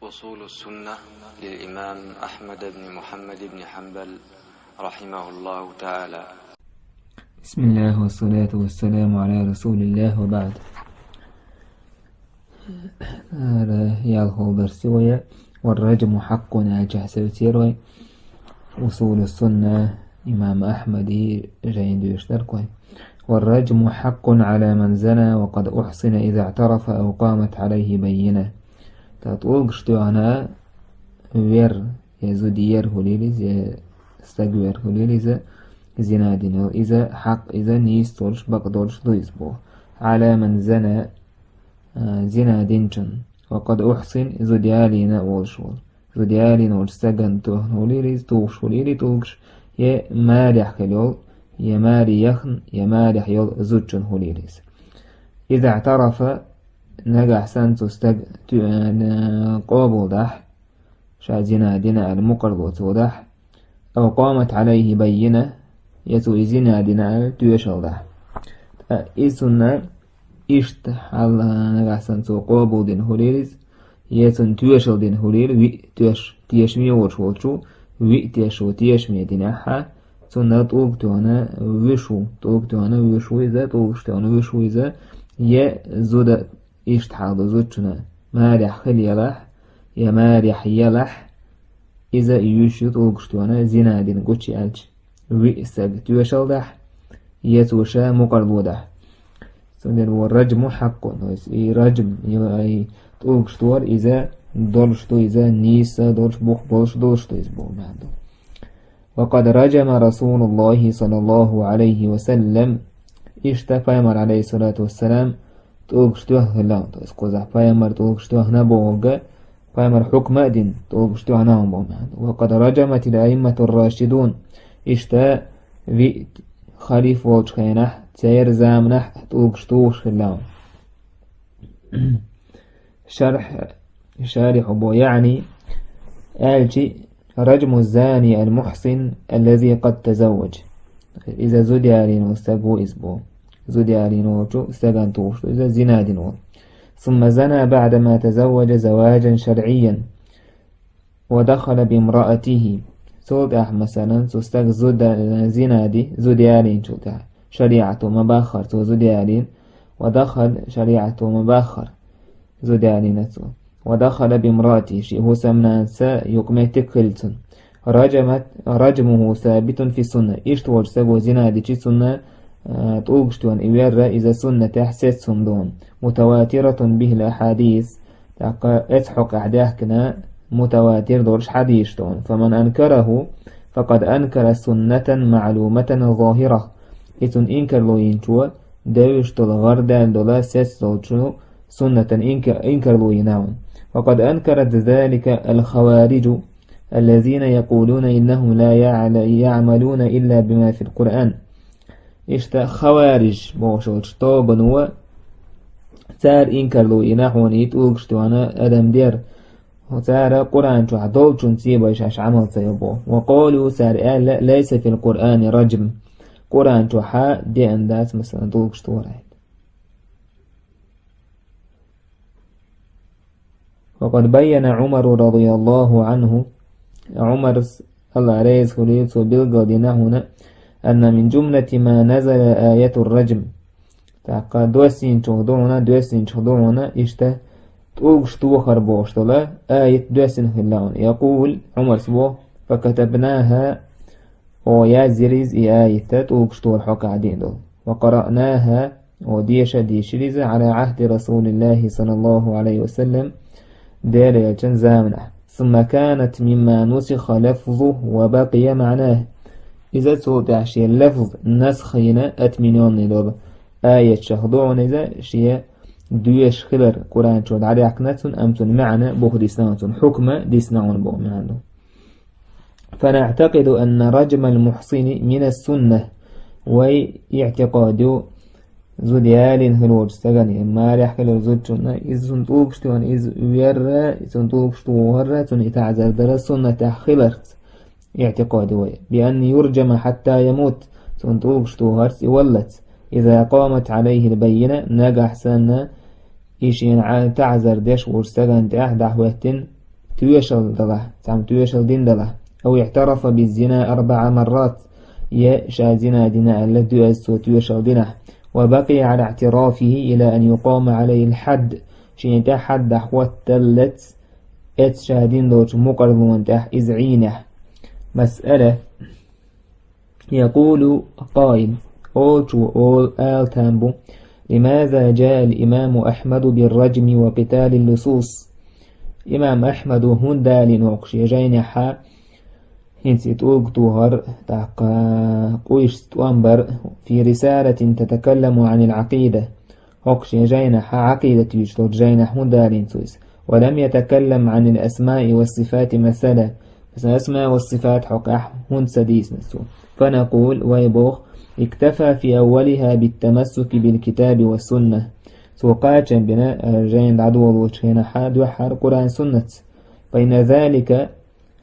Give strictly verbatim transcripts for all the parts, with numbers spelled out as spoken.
أصول السنة للإمام أحمد بن محمد بن حنبل رحمه الله تعالى. بسم الله والصلاة والسلام على رسول الله وبعد. Ара ял хол дарси вая, والرجم حق аьлча хьасавцера вай. أصول السنة имам Ахьмади жайн дуьйцуш дар вай. والرجم حق على من زنى وقد أحصن إذا اعترف أو قامت عليه بينة. Та тӀулгаш тоьхна вер, я зуда ер хулийла иза, я стаг вер хулийла иза, зина дина йола, иза хьакъ, иза нийса долуш, бакъ долуш ду иза боху. على من زنى, а, зина динчун. وقد أحصن, зуда ялийна а волуш волу. Зуда ялийна волчу стагана тоьхна хулийла иза, тухуш хулийла и тӀулгаш, я марехь хила йолу, я маре яхна, я марехь йолу зудчун хулийла иза. إذا اعترف, нагахь санна цу стага туь-, а, къобалдахь, ша зина дина аьлла мукъарло цо дахь, أو قامت عليه بينة, я цо и зина дина аьлла тоьшалла дахь. Ткъа и цунна иштта хьал нагахь санна цо къобалдина хулийла иза, я цунна тоьшалла дина хулийла, виъ тоьш, тешаме а волуш волчу, виъ тешо тешаме динехь, цунна тӀулг тоьхна вуьш ву, тӀулг тоьхна вуьш ву иза, тӀулгаш тоьхна вуьш ву иза, я зуда иштта хьал ду зудчунна, марехь хила елахь, я марехь елахь, иза юьш ю тӀулгаш тоьхна зина дина гучу аьлча, виъ стаг тоьшалла дахь, я цо ша мукъарло дахь. Цундела والرجم حق, то есть и раджм, и, и тӀулгаш тохар иза долуш ду, иза нийса долуш, бух болуш долуш ду иза боху маьӀна ду. وقد رجم رسول الله صلى الله عليه وسلم, иштта пайхамар, عليه الصلاة والسلام, тӀулгаш тоьхна хилла, то есть кхузахь пайхамар тӀулгаш тоьхна бохург, пайхамар хьукма а дина, тӀулгаш тоьхна хилла боху маьӀна ду. وقد رجمت الأئمة الراشدون, иштта виъ халифа волчу хенахь, церан заманахь тӀулгаш тухуш хилла. Шарх, шарихь бо, яъни, аьлчи, رجم الزاني المحصن الذي قد تزوج. Иза зуда ялийна волу стаг ву иза бо. Зуда ялийна волчу стагана тухуш ду иза зина дина волу. ثم زنى بعدما تزوج زواجا شرعيا ودخل بامرأته. Цул тӀаьхьа, масалан, цу стага зуда, зина ди, зуда ялийначул тӀаьхьа. ШариӀато ма баххара цо зуда ялийна. ودخل, шариӀато ма баххара. Зуда ялийна цо. ودخل بامرأته, шен хӀусамнанца юкъаметтиг хилла цуьнан. رجمت، رجمه ثابت في السنة. Иштта волчу стага зина дичи цунна, а, тӀулгаш тоьхна и верра, иза суннатехь сецна хӀума ду. متواترة به الأحاديث. ТӀаккха эцу хьокъехь даьхкина мутаватир долуш хьадисаш ду. فمن أنكره فقد أنكر سنة معلومة ظاهرة. И цунна инкарло йинчо, девзаш долу, гӀардаьлла долу, сецна долчу суннатан инка-, инкарло йина хьуна. وقد أنكرت ذلك الخوارج الذين يقولون إنهم لا يعل-، يعملون إلا بما في القرآن. Иштта хавариж бохуш волчу тобано, цара инкарло йина хьуна и тӀулгаш тоьхна адам дер. Цара Къуръан чохь долчунна цебай шаьш Ӏамал ца йо боху. وقالوا, цара аьлла, ليس في القرآن رجم. Къуръан чохь деана дац, масалан, тӀулгаш тохар аьлла. وقد بين عمر رضي الله عنه, Ӏумарс, АллахӀ реза хуьлийла цунна, билгал дина хьуна, أن من جملة ما نزل آية الرجم. ТӀаккха доссийначух ду хьуна, доссийначух ду хьуна, иштта тӀулгаш тохар бохуш долу аят доьссина хилла хьуна. يقول, Ӏумарс боху, فكتبناها, о, язйира иза и аят, тӀулгаш тохар хьокъехь дина долу. وقرأناها, о, деша а дийшира иза, على عهد رسول الله صلى الله عليه وسلم, Делан элчан заманахь. ثم كانت مما نسخ لفظه وبقي معناه. Иза цул тӀаьхьа шен лафз насх йина, отменённый долу аятех ду хьуна иза, шен доьшуш хилар Къуръан чу дӀадаьхкина цунна, амма цунна маьӀна буха дисна хьуна, цунна хьукма дисна хьуна боху маьӀна ду. فنعتقد أن رجم المحصن من السنة. Вай иӀтикъад ю, зуда ялийна хилла волчу стагана, я марехь хилла волу зудчунна, иза цунна тӀулгаш тоьхна, иза верра, иза цунна тӀулгаш тохарра, цунна и таӀзар дарра суннатехь хиларца иӀтикъад ю вай. بأن يرجم حتى يموت, цунна тӀулгаш тохарца и валлалц. إذا قامت عليه البينة, нагахь санна и шена Ӏа-, таӀзар деш волчу стагана тӀехь дӀахӀоьттина, тоьшалла далахь, цхьамма тоьшалла дина далахь. أو اعترف بالزنا أربع مرات, е ша зина дина аьлла, доьазза цо тоьшалла динахь. وبقي على اعترافه إلى أن يقام عليه الحد, шена тӀехь хьадд хӀотталлалц, эццахь ша дина долчу мукъарлонна тӀехь иза Ӏийнехь. مسألة. يقول قائل, олучо олу ала там бу: لماذا جاء الإمام أحمد بالرجم وقتال اللصوص؟ Имам Ахьмада хӀунда далийна хӀокху шен жайнехьа хӀинца и тӀулг тохар, тӀаккха къуйшца тӀом бар, في رسالة تتكلم عن العقيدة. ХӀокху шен жайнахьа, Ӏакъидат юьйцуш долчу жайнахь хӀунда далийна цо иза? ولم يتكلم عن الأسماء والصفات مثلا. Масала, асма ва сифат хьокъехь хӀунда ца дийцина цо? فنقول, вай боху: اكتفى في أولها بالتمسك بالكتاب والسنة. Цо кхачам бина, э, жайна дӀадолочу хенахьа дуьххьара Къуръан-Суннатца. فإن ذلك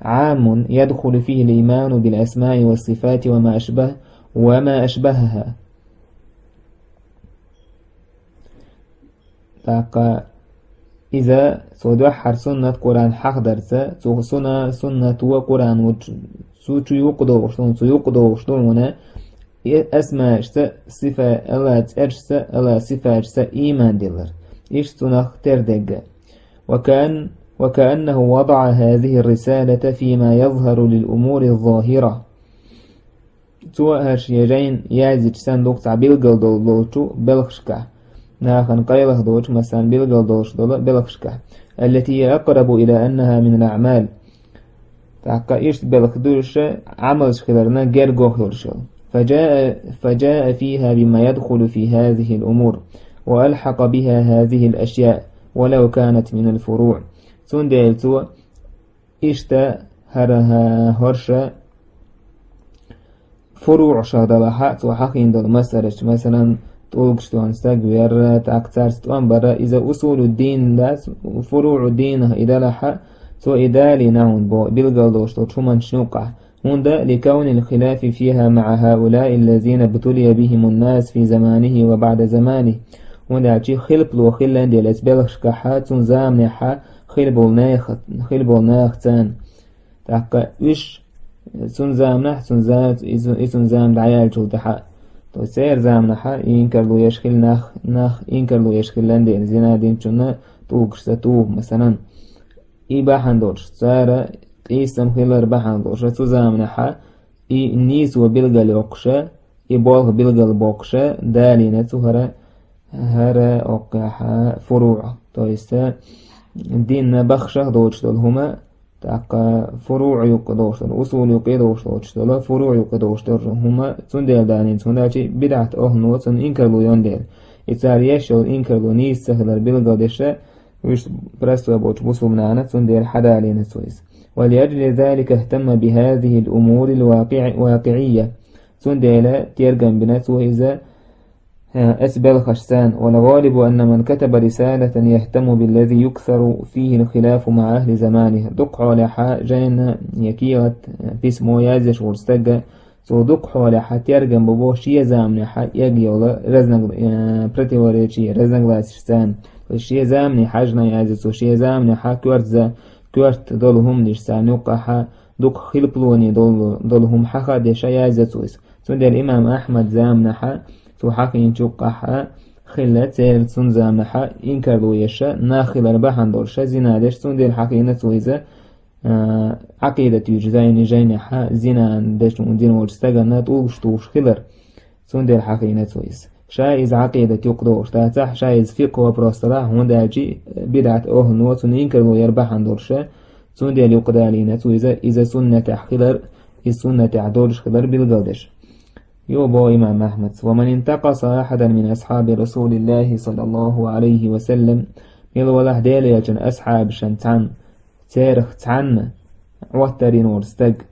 عام يدخل فيه الإيمان بالأسماء والصفات وما أشبه، وما أشبهها. ТӀаккха иза цо дуьххьара суннат Къуръан хьахадарца, цу сунна-, суннат ва Къуръан ву-, цу чу юкъадогӀуш ду, цу юкъадогӀуш ду хьуна и асмаашца, сифа-, Алла цӀерашца, Алла сифаташца ийман диллар. Иштта цунах тера дегга. وكأن-، وكأنه وضع هذه الرسالة فيما يظهر للأمور الظاهرة. Цо хӀара шен жайна яздича санна ду-кх цхьа билгал долу долчу белхашкахь, нахана къайлаха доцу, масалан, билгал долуш долу белхашкахь, التي هي أقرب إلى أنها من الأعمال. ТӀаккха иштта белха дуьйш Ӏамалш хиларна герга йолуш йолу. فجاء، فجاء فيها بما يدخل في هذه الأمور، وألحق بها هذه الأشياء، ولو كانت من الفروع. Цундела цо иштта хӀара хӀорш фуруъ шаха далахь, цо хьахийна долу масъалаш, масалан, тӀулгаш тоьхна стаг вер, тӀаккха цаьрца тӀом бар, иза усулу дин дац, фуруъу динах и далахь, цо и далийна хьуна боху, билгал долуш долчу хӀуманчун юккъехь. ХӀунда, لكون الخلاف فيها مع هؤلاء الذين ابتلي بهم الناس في زمانه وبعد زمانه. ХӀунда аьлча хилпало хилла дела эцу белхашкахь, цуьнан заманехь хилболу нехан, хилболу нахаца. ТӀаккха уьш цуьнан заманахь, цуьнан за-, и цу-, и цуьнан зама дӀаяьллачул тӀаьхьа, то есть церан заманахь инкарло еш хилла нах, нах инкарло еш хилла дела, зина динчунна тӀулгашца туху, масалан. И бахьана долуш, цара къийсам хилар бахьана долуш, цу заманахь и нийсо билгал йоккхуш, и болх билгал боккхуш, далийна цо хӀара, хӀара оккхехь фуруъ, то есть динна бахшах доцуш долу хӀума, тӀаккха фуруъ юккъе доцуш долу, усул юккъе доцуш доцуш долу, фуруъ юккъе доцуш долу хӀума, цундела далийна цо, хӀунда аьлча бидӀат охӀлано цунна инкарло йо дела. И цара еш йолу инкарло нийса ца хилар билгал деш, уьш простой боцу бусулба нахана, цундела хьадалийна цо иза. ولأجل ذلك اهتم بهذه الأمور الواقع-، واقعية. Цундела тергам бина цо иза, э, эцу белхашца. والغالب أن من كتب رسالة يهتم بالذي يكثر فيه الخلاف مع أهل زمانه. Дукха хьолехь жайна я кехат, э, письмо язъеш волу стага, цо дукха хьолехь тергам бу боху шен заманехь эгна йолу разног-, э, противоречие, разногласишца. Шен заманехь жайна язъе цо, шен заманехь коьртаза, коьрта долу хӀуманашца юккъехь, дукха хилпалоне долу, долу хӀума хьаха а деш язъе цо иза. Цундела имам Ахьмад заманахь, цо хьахийначу юккъехь хилла церан, цуьнан заманахь инкарло еш нах хилар бахьана долуш, зина деш, цундела хьахийна цо иза, а, Ӏакъидат юьйцучу жайни-, жайнехь зина дечунна, дина волчу стаганна тӀулгаш тухуш хилар. Цундела хьахийна цо иза. Ша иза Ӏакъидат юккъе дохуш дацахь, ша иза фикъхӀ вопрос далахь, хӀунда аьлча бидӀат охӀлано цунна инкарло яр бахьана долуш, цундела юккъе далийна цо иза, иза суннатехь хилар, иза суннатехь долуш хилар билгал деш. Юха боху имам Ахьмада: ومن انتقص أحدا من أصحاب رسول الله صلى الله عليه وسلم, мила валахь Делан элчанан асхьабашан цхьанна, церах цхьанна Ӏоттар йина волу стаг,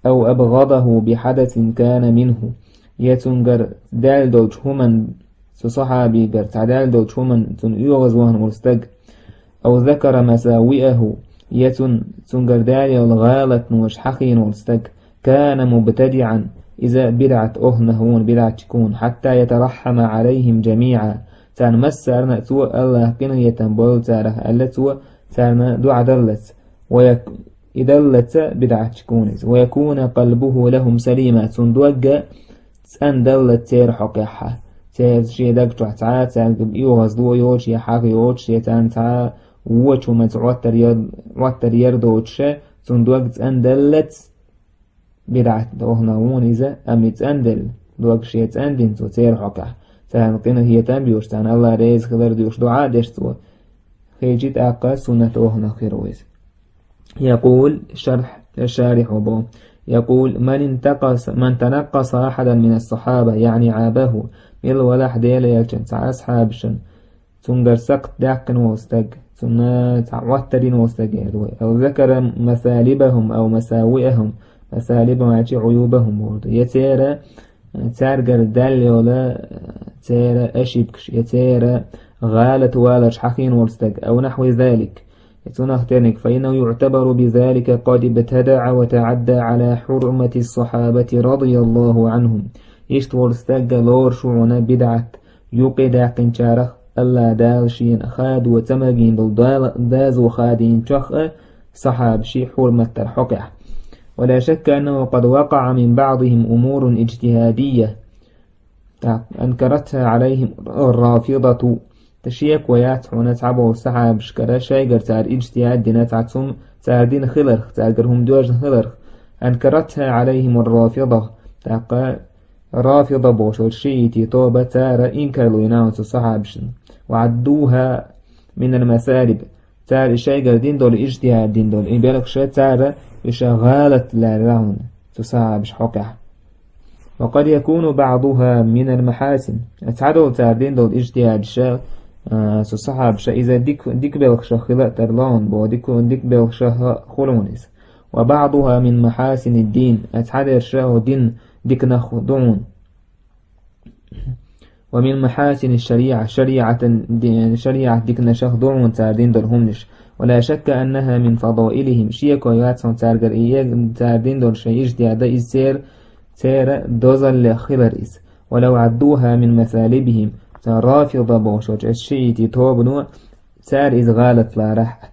أو أبغضه بحدث كان منه, я цуьнгара даьлла долчу хӀуманна, цу сахьабигара цхьа даьлла долчу хӀуманна цунна оьгӀазвахана волу стаг, أو ذكر مساوئه, я цунна, цуьнгара даьлла йолу гӀалаташ хьахийна волу стаг, كان مبتدعا, иза бидӀат охӀланах ву, бидӀатчик ву, حتى يترحم عليهم جميعا, царна массарна а цо, АллахӀ къинхетам бойла царах аьлла, цо царна дуӀа даллалц. ويك- и даллаца бидӀатчик ву иза. ويكون قلبه لهم سليما, цун дог цӀена даллац церан хьокъехь. Церан шен даг чохь цхьа а цаьрга оьгӀазло йоцуш, я хьагӀ йоцуш, я царна цхьа а вочу хӀуманца Ӏоттар яр-, Ӏоттар яр доцуш, цун дог цӀена даллац, бидӀат дохна вон иза, амма и цӀанделла, дог шен цӀандина цо церан хьокъехь, царна къинхетам а беш, царна Алла реза хилар а дуьйш дуӀа а деш цо, хилча тӀаккха суннат оханах хир ву иза. يقول شرح الشارح بو. يقول: من انتقص، من تنقص أحدا من الصحابة، يعني عابه, мила валахь Делан элчан цхьа асхьабашан цуьнгара сакхт даьккхина волу стаг, цунна цхьа Ӏоттар йина волу стаг эр вай. أو ذكر مثالبهم أو مساوئهم, масалиб аьлча Ӏуюбахум боху. Я церан, цаьргара даьлла йолу, церан ошибкаш, я церан гӀалат валарш хьахийна волу стаг, أو نحو ذلك. Я цунах терниг, فإنه يعتبر بذلك قد ابتدع وتعدى على حرمة الصحابة رضي الله عنهم. Иштта волу стаг лоруш ву хьуна бидӀат, юкъе даьккхинчарах, Алла Дала шена хадо ца магийна долу дала-, доза хадийначох а сахьабаший хьурматтар хьокъехь. ولا شك أنه قد وقع من بعضهم أمور اجتهادية أنكرتها عليهم الرافضة. Ткъа шеко яц хьуна цхьаболу сахьабашкара, шайгара цара иджтихад дина, цхьа цум цара дина хиларх, цаьргара хӀума доьжна хиларх. أنكرتها عليهم الرافضة. ТӀаккха рафида бохуш шиитийн тоба цара инкарло йина цу сахьабашна. وعدوها من المثالب. Цара и шайгара дина долу, иджтихад дина долу и белхаш цара уьш гӀалат лаьрра хьуна цу сахьабаш хьокъехь. وقد يكون بعضها من المحاسن. Цхьадолу цара дина долу иджтихадаш, а, цу сахьабаша иза дика, дика белхашах хила а тарло хьуна боху, дика, дика белхашах хуьлу хьуна иза. وبعضها من محاسن الدين. Цхьадерш а дин диканах ду хьуна. ومن محاسن الشريعة, шариӀатан ди-, шариӀат диканашах ду хьуна цара дина долу хӀуманаш. ولا شك أنها من فضائلهم. Шеко яц хьуна цаьргара и е-, цара дина долу шайн иджтихад а иза церан, церан дозаллех хилар иза. ولو عدوها من مثالبهم. Цара рафида бохуш оцу шиитийн тобано цара иза гӀалат ларахь а.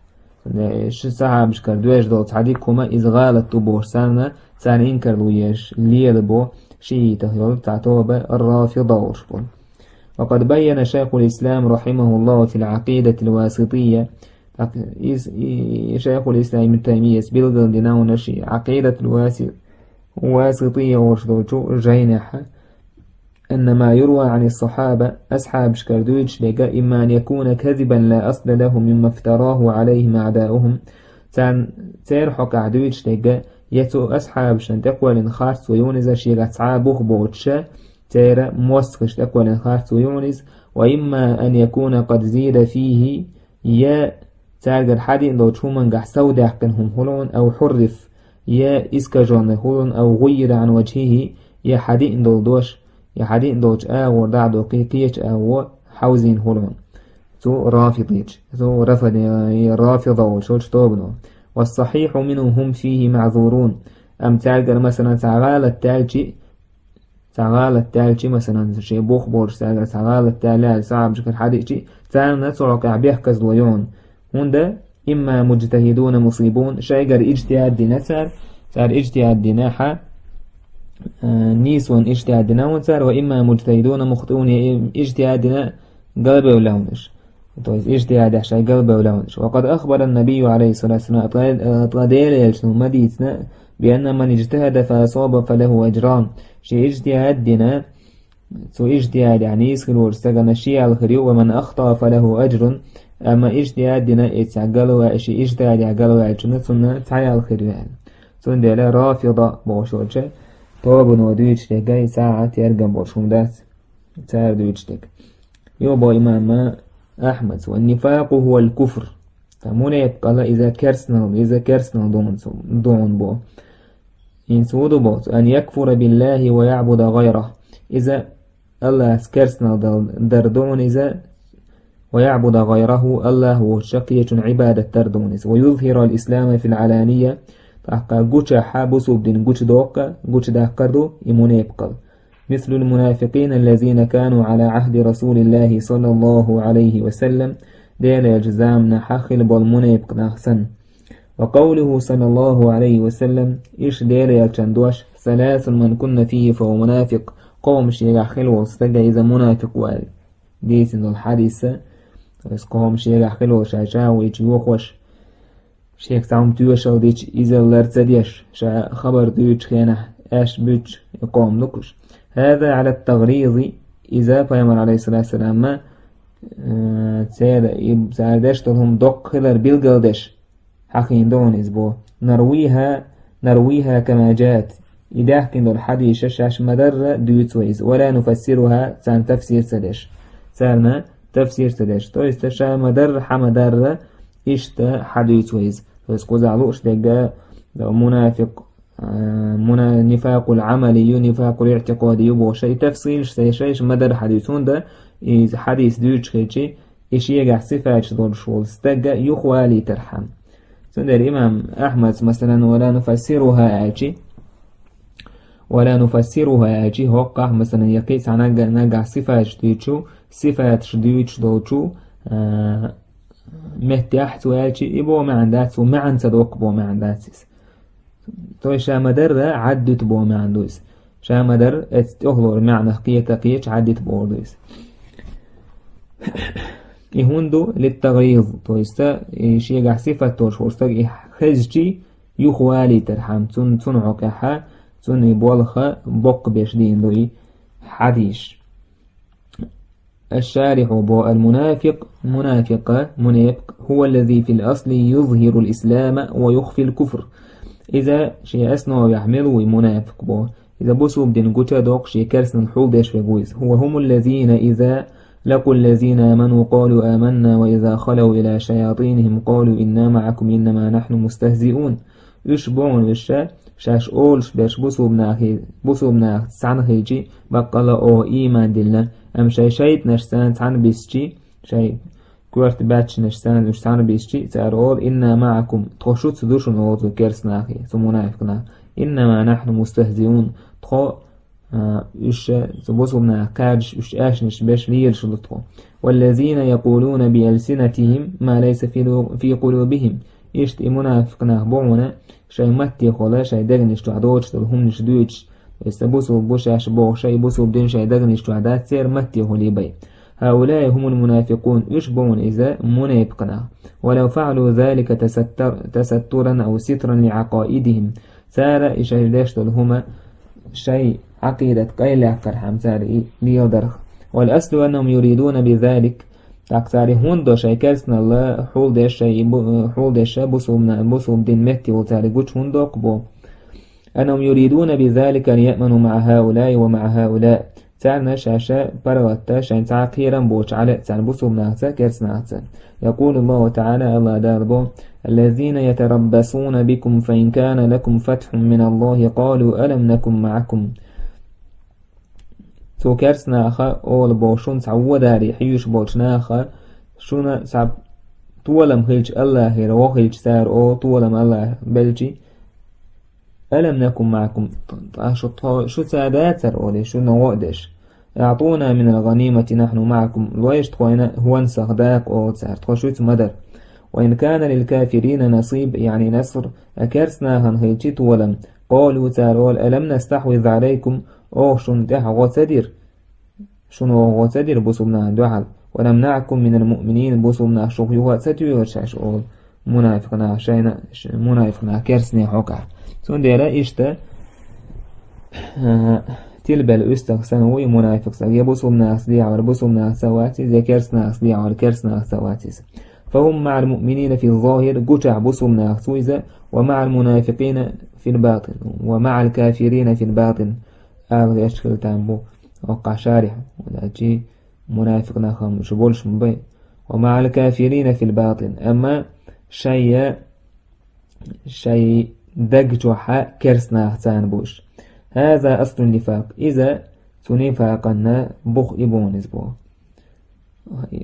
Э, ши сахьабашкара доьжна долу цхьа дика хӀума иза гӀалат ду бохуш санна, царна инкарло еш лела бо шиитах йолу цхьа тоба рафида олуш болу. وقد بين شيخ الإسلام رحمه الله في العقيدة الواسطية. Так, из, и, и Шайхул Ислам Ибн Таймияс билгал дина хьуна ши Акъидатул Васи-, Васития олуш долчу жайнехь. أن ما يروى عن الصحابة, асхьабашкара дуьйцуш дерг, إما أن يكون كذبا لا أصل له مما افتراه عليهم أعداؤهم. Царна, церан хьокъехь дуьйцуш дерг, я цу асхьабашна тӀекхоьллина харц ву юн иза шегахь цхьа а бух боцуша, церан мостагӀаш тӀекхоьллина харц ву юн иза, وإما أن يكون قد زيد فيه, я цаьргара хьадиъна долчу хӀумангахь сов даьккхина хӀума хуьлу хьуна, أو حرف, я искажённый хуьлу хьуна, أو غير عن وجهه, я хьадиъна долу дош, я хьадиъна долчу агӀор дӀа а доккхий, кхечу агӀо хьовзийна хуьлу хьуна. Цу рафидича, цу рафади-, рафида олучу тобано. والصحيح منهم هم فيه معذورون. Амма цаьргара, масалан, цхьа гӀалат даьлчи, цхьа гӀалат даьлчи, масалан, шен бух болуш цаьргара цхьа гӀалат даьлла аьлла, сахьабашкара хьадиъчи, царна цу хьокъехь бехказло ю хьуна. ХӀунда إما مجتهدون مصيبون, шайгара иджтихад дина цара, цара иджтихад дина хьа, а, нийсонан иджтихад дина хьуна цара, وإما مجتهدون مخطئون, я и-, иджтихад дина галбевлла хьуна уьш. То есть иджтихадехь шайн галбевлла хьуна уьш. وقد أخبر النبي عليه الصلاة والسلام, ткъа, ткъа Делан элчано ма дийцина, بأن من اجتهد فأصاب فله أجران. Шен иджтихад дина, цу иджтихадехь нийса хир волчу стагана ши ял хир ю, ومن أخطأ فله أجر, амма иджтихад дина, и цхьа галваьлла, шен иджтихадехь галваьллачунна цунна цхьа ял хир ю аьлла. Цундела рафида бохуш йолчу тобано дуьйцуш дерг и сахьа тергам болуш хӀума дац, цара дуьйцуш дерг. Юха бо имам Ахьмада: والنفاق هو الكفر. Ткъа мунепакъалла иза керстанал, иза керстанал ду хьуна цу-, ду хьуна бо. ХӀинца хӀун ду боху цо: أن يكفر بالله ويعبد غيره. Иза Аллас керстанал дал-, дар ду хьуна иза, ويعبد غيره, Аллах воцуш кхечун Ӏибадат дар ду хьуна иза. ويظهر الإسلام في العلانية, тӀаккха гучахьа бусулба дин гучудоккха, гучудаккхар ду и мунепакъалла. مثل المنافقين الذين كانوا على عهد رسول الله صلى الله عليه وسلم, Делан элчан заманахь хилла болу мунепакъ нах санна. وقوله صلى الله عليه وسلم, иштта Делан элчан дош: «ثلاث من كن فيه فهو منافق», кхо хӀума шегахь хилла волу стаг иза мунафикъ ву аьлла. Дийцина долу хьадис, то есть кхо хӀума шегахь хилла волу ша чӀагӀвича йохош, шега цхьа хӀума тоьшалла дича, иза лар ца деш, ша хабар дуьйцучу хенахь аьшпаш буьтуш, и кхо хӀума ду-кх уьш. هذا على التغليظ, иза Пайхамар, عليه الصلاة والسلام, э, церан, и цара деш долу хӀума доккха хилар билгалдеш хьахийна ду хьуна иза боху. نرويها، نرويها كما جاءت. И даьхкина долу хьадисаш шаьш ма-дарра дуьйцу вай иза. ولا نفسرها, царна тафсир ца деш. Царна тафсир ца деш. То есть ша ма-дарра, хьан ма-дарра, иштта хьадуьйцу вай иза. То есть кхузахь лууш дерг, э, мунафикъ, э, муна-, نفاق عملي, نفاق اعتقادي бохуш, и тафсилаш шаьш ма-дарра хьадуьйцу. ХӀунда иза хьадис дуьйцуш хилча, и шегахь сифаташ долуш волу стаг юхавалийтархьама. Цундела имам Ахьмада, масалан, ولا نفسرها аьлча, ولا نفسرها аьлча, хӀокхахь, масалан, я кхин а цхьа наггахь сифаташ дуьйцуш, сифаташ дуьйцуш долчу, а, меттехь цо аьлча, и боху маьӀна дац, цо маьӀна ца доккху боху маьӀна дац иза. То есть ша ма-дарра Ӏаддуьту боху маьӀна ду иза. Ша ма-дарра эцу тӀехулара маьӀнах кхета а кхеташ Ӏаддуьту бохург ду иза. И хӀунда ду للتغليظ, то есть и шегахь сифат долуш волу стаг и хезча юхавалийтархьама, цунна, цунна хьокъехьа, цунна и болх боккха беш дийна ду и хьадисаш. الشارح боху: المنافق, мунафикъ, мунепкъ, هو الذي في الأصل يظهر الإسلام ويخفي الكفر. Иза шен основехь мила ву и мунафикъ боху? Иза бусулба дин гуча а доккхуш, шен керстанал хьулдеш верг ву иза. وهم الذين إذا لقوا الذين آمنوا قالوا آمنا وإذا خلوا إلى شياطينهم قالوا إنا معكم إنما نحن مستهزئون. Уьш бу хьуна уьш, шаьш олуш берш бусулба нахе, бусулба нахаца цхьаьна хилча, баккъалла оха ийман диллина, амма шайн шайтӀанашца цхьаьна бисча, шайн коьрта баьччанашца уьш цхьаьна бисча, цара олу: «إنا معكم», тхо шуьца ду шуна, олу цу керстанахе, цу мунафикъ наха. «إنما نحن مستهزئون», тхо А, уьш, цу бусулба наха кхаьрдаш, уьш аьшнаш беш лелаш ду тхо. والذين يقولون بألسنتهم ما ليس في لو-، في قلوبهم. Иштта и мунафикъ нах бу хьуна, шайн маттехула, шайн дегнаш чохь доцуш долу хӀуманаш дуьйцуш. Иза бусулба бу шаьш бохуш, и бусулба дин шайн дегнаш чохь дац, церан маттехула бай. هؤلاء هم المنافقون, уьш бу хьуна иза мунепкъ нах. ولو فعلوا ذلك تستر-، تسترا أو سترا لعقائدهم. Цара и шаьш деш долу хӀума шайн Ӏакъидат къайлаяккхархьама цара и леладарх. والأصل أنهم يريدون بذلك. ТӀаккха цара и хӀунда до шайн керстаналла хьулдеш, шайн и бу-, хьулдеш бусулба, бусулба дин меттехула цара и гуча хӀунда доккху бо. أنهم يريدون بذلك أن يأمنوا مع هؤلاء ومع هؤلاء. Царна шаьш паргӀатта, шайн цхьа а кхерам боцуш Ӏа лаьа царна бусулба нахаца, керстанахаца. يقول الله تعالى, АллахӀ Дала бо: الذين يتربصون بكم فإن كان لكم فتح من الله قالوا ألم نكن معكم. Цу керстанаха олу бо шуна цхьа водаре хьоьжуш болчу наха, шуна цхьа толам хилча АллахӀера, вон хилча цара олу толам АллахӀ белчи, ألم نكن معكم, ткъа шу тхо, шуьца дацара олий, шуна гӀо а деш. أعطونا من الغنيمة نحن معكم, лойша тхойна хӀонсах дакъа олу цара, тхо шуьца ма дара. وإن كان للكافرين نصيب, يعني نصر, а керстанахана хилчи толам, قالوا, цара олу: ألم نستحوذ عليكم, оха шуна тӀехь гӀо ца дира? Шуна оха гӀо ца дира бусулба нахана дуьхьал? ونمنعكم من المؤمنين, бусулба нах шух юха а ца туьйхира шаьш олу. Мунафикъ нах шайна, ш-, мунафикъ нах керстанех хьокъехь. Цундела иштта, а, тилбелла уьстагӀ санна ву и мунафикъ стаг. Я бусулба нахаца дехьавар, бусулба нахаца вац иза, я керста нахаца дехьавар, керста нахаца вац иза. فهم مع المؤمنين في الظاهر, гучахь бусулба нахаца ву иза, ومع المنافقين في الباطن, ومع الكافرين في الباطن. Ала гӀерташ хила там бу, оккхахь шарихь, валлахӀи, мунафикъ нах-м уьш болуш ма бай. ومع الكافرين في الباطن. Амма шайн, шайн даг чохь керста нах царна бу уьш. هذا أصل النفاق. Иза цу нифакъан бух и бу хьуна иза боху.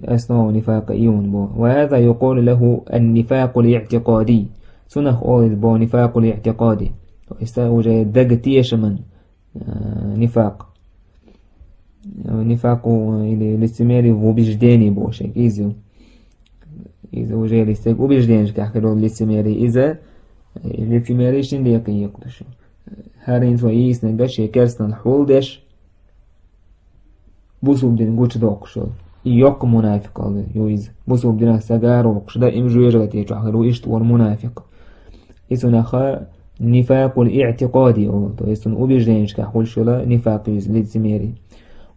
Основа нифакъа и хьуна боху. وهذا يقال له النفاق الاعتقادي. Цунах олу иза боху нифакъул иътикъади. То есть уже даг тешаман, а, нифакъ. Нифакъу или лицемерие в убеждении боху шайга иза ю. Иза уже листег убежденешкахь хир йолу лицемерие иза, лицемерие шина декъе екъалуш. ХӀара хӀинца вай ийсинарг шен керстанал хьулдеш, бусулба дин гучудоккхуш йолу. И йоккха мунафикъалла ю иза. Бусулба динах стаг ара воккхуш, даим жоьжахати чохь хир ву иштта волу мунафикъ. И цунах нифакъул иътикъади олу, то есть цуьнан убежденешкахь хуьлуш йолу нифакъ ю иза, лицемерие.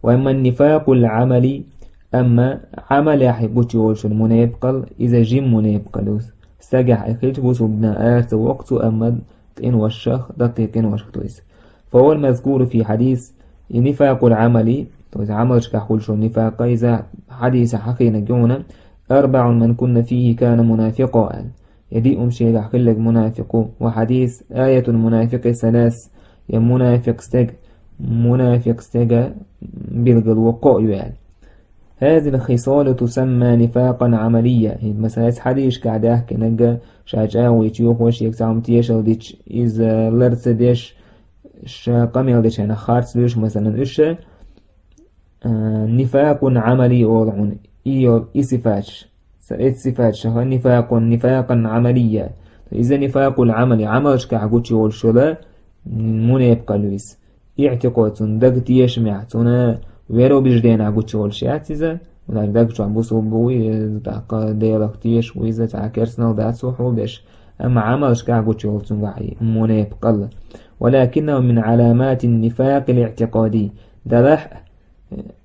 Ва амма нифакъул амали, амма амалехь гучу йолуш йолу мунепакъал, иза жима мунепакъал ю. Стагехь и хилча бусулба динах ара ца воккху цо, амма къиношах, даккхий къиношах ду иза. Фа вал мазкуру фи хьадис, и нифакъул амали, то есть амалшкахь хуьлуш йолу нифакъ, иза хьадисехь хьахийнарг ю хьуна, арбаъун ман кунна фихи кана мунафикъа аьлла. Я диъ хӀума шегахь хилларг мунафикъ ву, ва хьадис аятул мунафикъи салас, я мунафикъ стеган, мунафикъ стеган билгало кхоъ ю аьлла. هذه الخصال تسمى نفاقا عمليا. ХӀинца, масала, хьадисашкахь даьхкинарг, ша чӀагӀо йича, юха шега цхьа хӀума тешалла дича, иза лар ца деш, ша къамел дечу хенахь харц луьйш, масала, уьш, а, нифакъун амали олу хьуна. И йолу и сифаташ. Ца эцу сифаташха нифакъун, нифакъан амалия. Иза нифакъул амали, амалшкахь гучу йолуш йолу мунепакъал ю иза. Иътикъад, цунна даг тешамехь, цунна вероубежденехь гучу йолуш яц иза. Валлахь, даг чохь бусулба ву, иза тӀаккха Делах теша ву, иза цхьа керстанал дац цо хьулдеш. Амма амалшкахь гучу йолу цуьнгахь и мунепакъал. Валакиннаху мин аламатин нифакъил иътикъади. Делахь,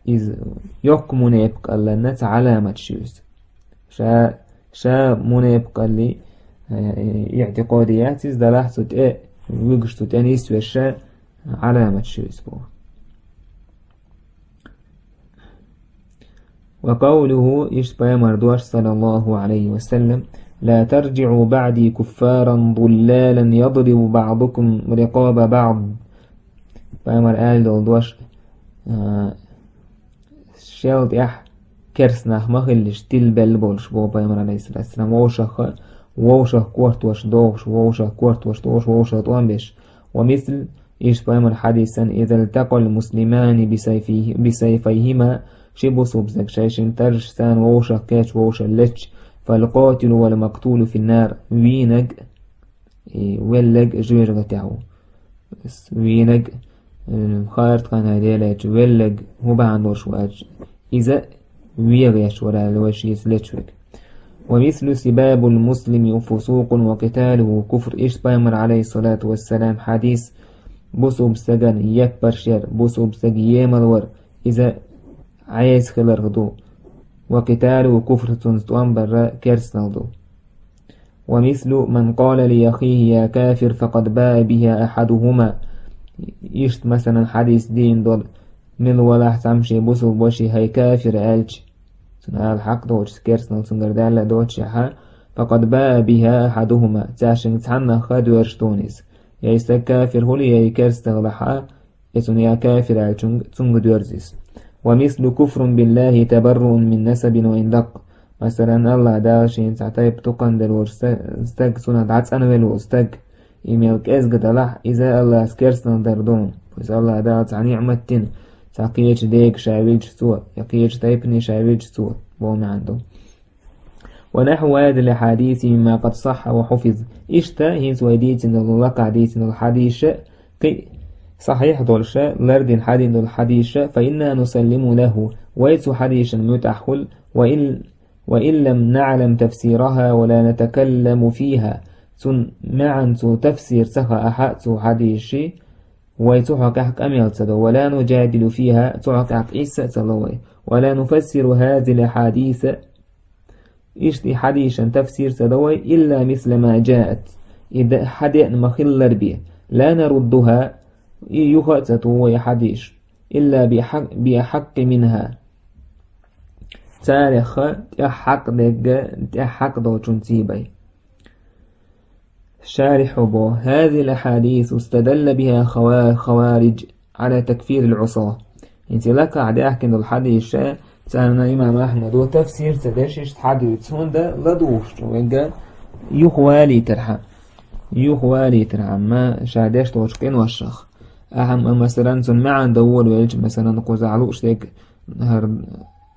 иза йоккха мунепакъаллан цхьа аламаташ ю иза. Ша, ша мунепакъалли, э, иътикъади яц иза, делахь цу тӀе, вуьгуш цу тӀе нисвеш аламаташ ю иза боху. Ва къавлуху, иштта пайхамар дош, саллаллаху алейхи ва саллам: «Ла тарджиъу баъди куффаран дуллалан ядрибу баъдукум рикъаба баъд». Пайхамар аьлла долу дош, а, шел тӀехь керстанах ма хилалаш, тилбелла болуш, боху пайхамар, алейхиссалату вассалам, вовшах, вовшах кортош дохуш, вовшах кортош дохуш, вовшах тӀом беш. Ва мисл, иштта пайхамар хьадисан: «Иза лтакъал муслимани бисайфи-, бисайфайхима», ши бусулба стаг шайшин таржаш царна вовшах кхечу, вовшах лечу, «фал къотилу вал мактулу финнар», вийнаг, и веллаг жоьжахатехь ву. Вийнаг, э, хаартханай делаьчу веллаг хӀун бахьана долуш вац, иза вегӀеш вара аьлла вай шеца лечу вега. «Ва мислу сибабул муслими фусукъун ва къиталуху куфр». Иштта пайхамар, алейхиссалату вассалам, хьадис: «Бусулба стаган яппарш яр, бусулба стаг емал вар, иза Ӏеса хиларх ду. Ва къиталуху куфр, цунца тӀом барра керстанал ду». «Ва мислу ман къала ли ахихи я кафир, факъад баа биха ахадухума». Иштта, масалан, хьадис дийна долу: «Мила валахь цхьамма шен бусулба ваши хӀай кафир», аьлча, цунна ала хьакъ доцуш, керстанал цуьнгара даьлла доцушехьа, «факъад баа биха ахадухума», цаьршинга цхьаннах ха доьрзуш дуна иза. Я и стаг кафир хуьлий, я и керста хилахьа, и цунна я кафир аьллачунга, цунга доьрзу иза. «Ва мислу куфрун биллахи табарруун мин насабин ва ин дакъ». Масалан, Аллах Дала шена цхьа тайпа тукханделла волчу ста-, стаг, цунах дӀацӀанвелла волу стаг, и мел кӀезга далахь, иза Аллас керстанал дар ду. Иза Аллах Дала цхьа ниъмат дина, цхьа кхечу дега ша вилча цо, я кхечу тайпане ша вилча цо, боху маьӀна ду. «Ва нахьву хазил хьадиси мимма къад сахьхьа ва хьуфиз». Иштта, хӀинца вай дийцина долу, лакхахь дийцина долу хьадиша, кхин а сахьихь долуша, лардина хьадийна долу хьадиша, «фа инна нусаллиму лаху», вай цу хьадишан муьтӀахь хуьлу, «ва ин, ва ин лам наӀлам тафсираха ва ла натакалламу фиха». Цун маьӀна, цу тафсир ца хаахьа цу хьадиши, вай цу хьокъехь къамел ца до, «ва ла нуджадилу фиха», цу хьокъехь къийса а ца ло вай, «ва ла нуфассиру хазил хьадиса», иштта и хьадишан тафсир ца до вай, «илла мисла ма джаат», и да-, хьадеана ма-хиллара бен, «ла наруддуха», и юха а ца туху вай хьадиш, «илла би хьак-, би ахьаккъи минха», царех тӀех хьакъ дегга, тӀех хьакъ долчунций бай. Шарихь бо: «Хазил хьадис устадалла биха хава-, хаваридж ала такфирил Ӏуса». ХӀинца и лакхахь даьхкина долу хьадиша, царна имам Ахьмадо тафсир ца деш, иштта хьадуьйцу, хӀунда ладугӀуш чу вегга юха валийтархьама. Юха валийтархьама, ша деш долчу къиношах. Ахьа, ма-, масалан, цунна маьӀна дан волавелча, масалан, кхузахь лууш дерг, хӀара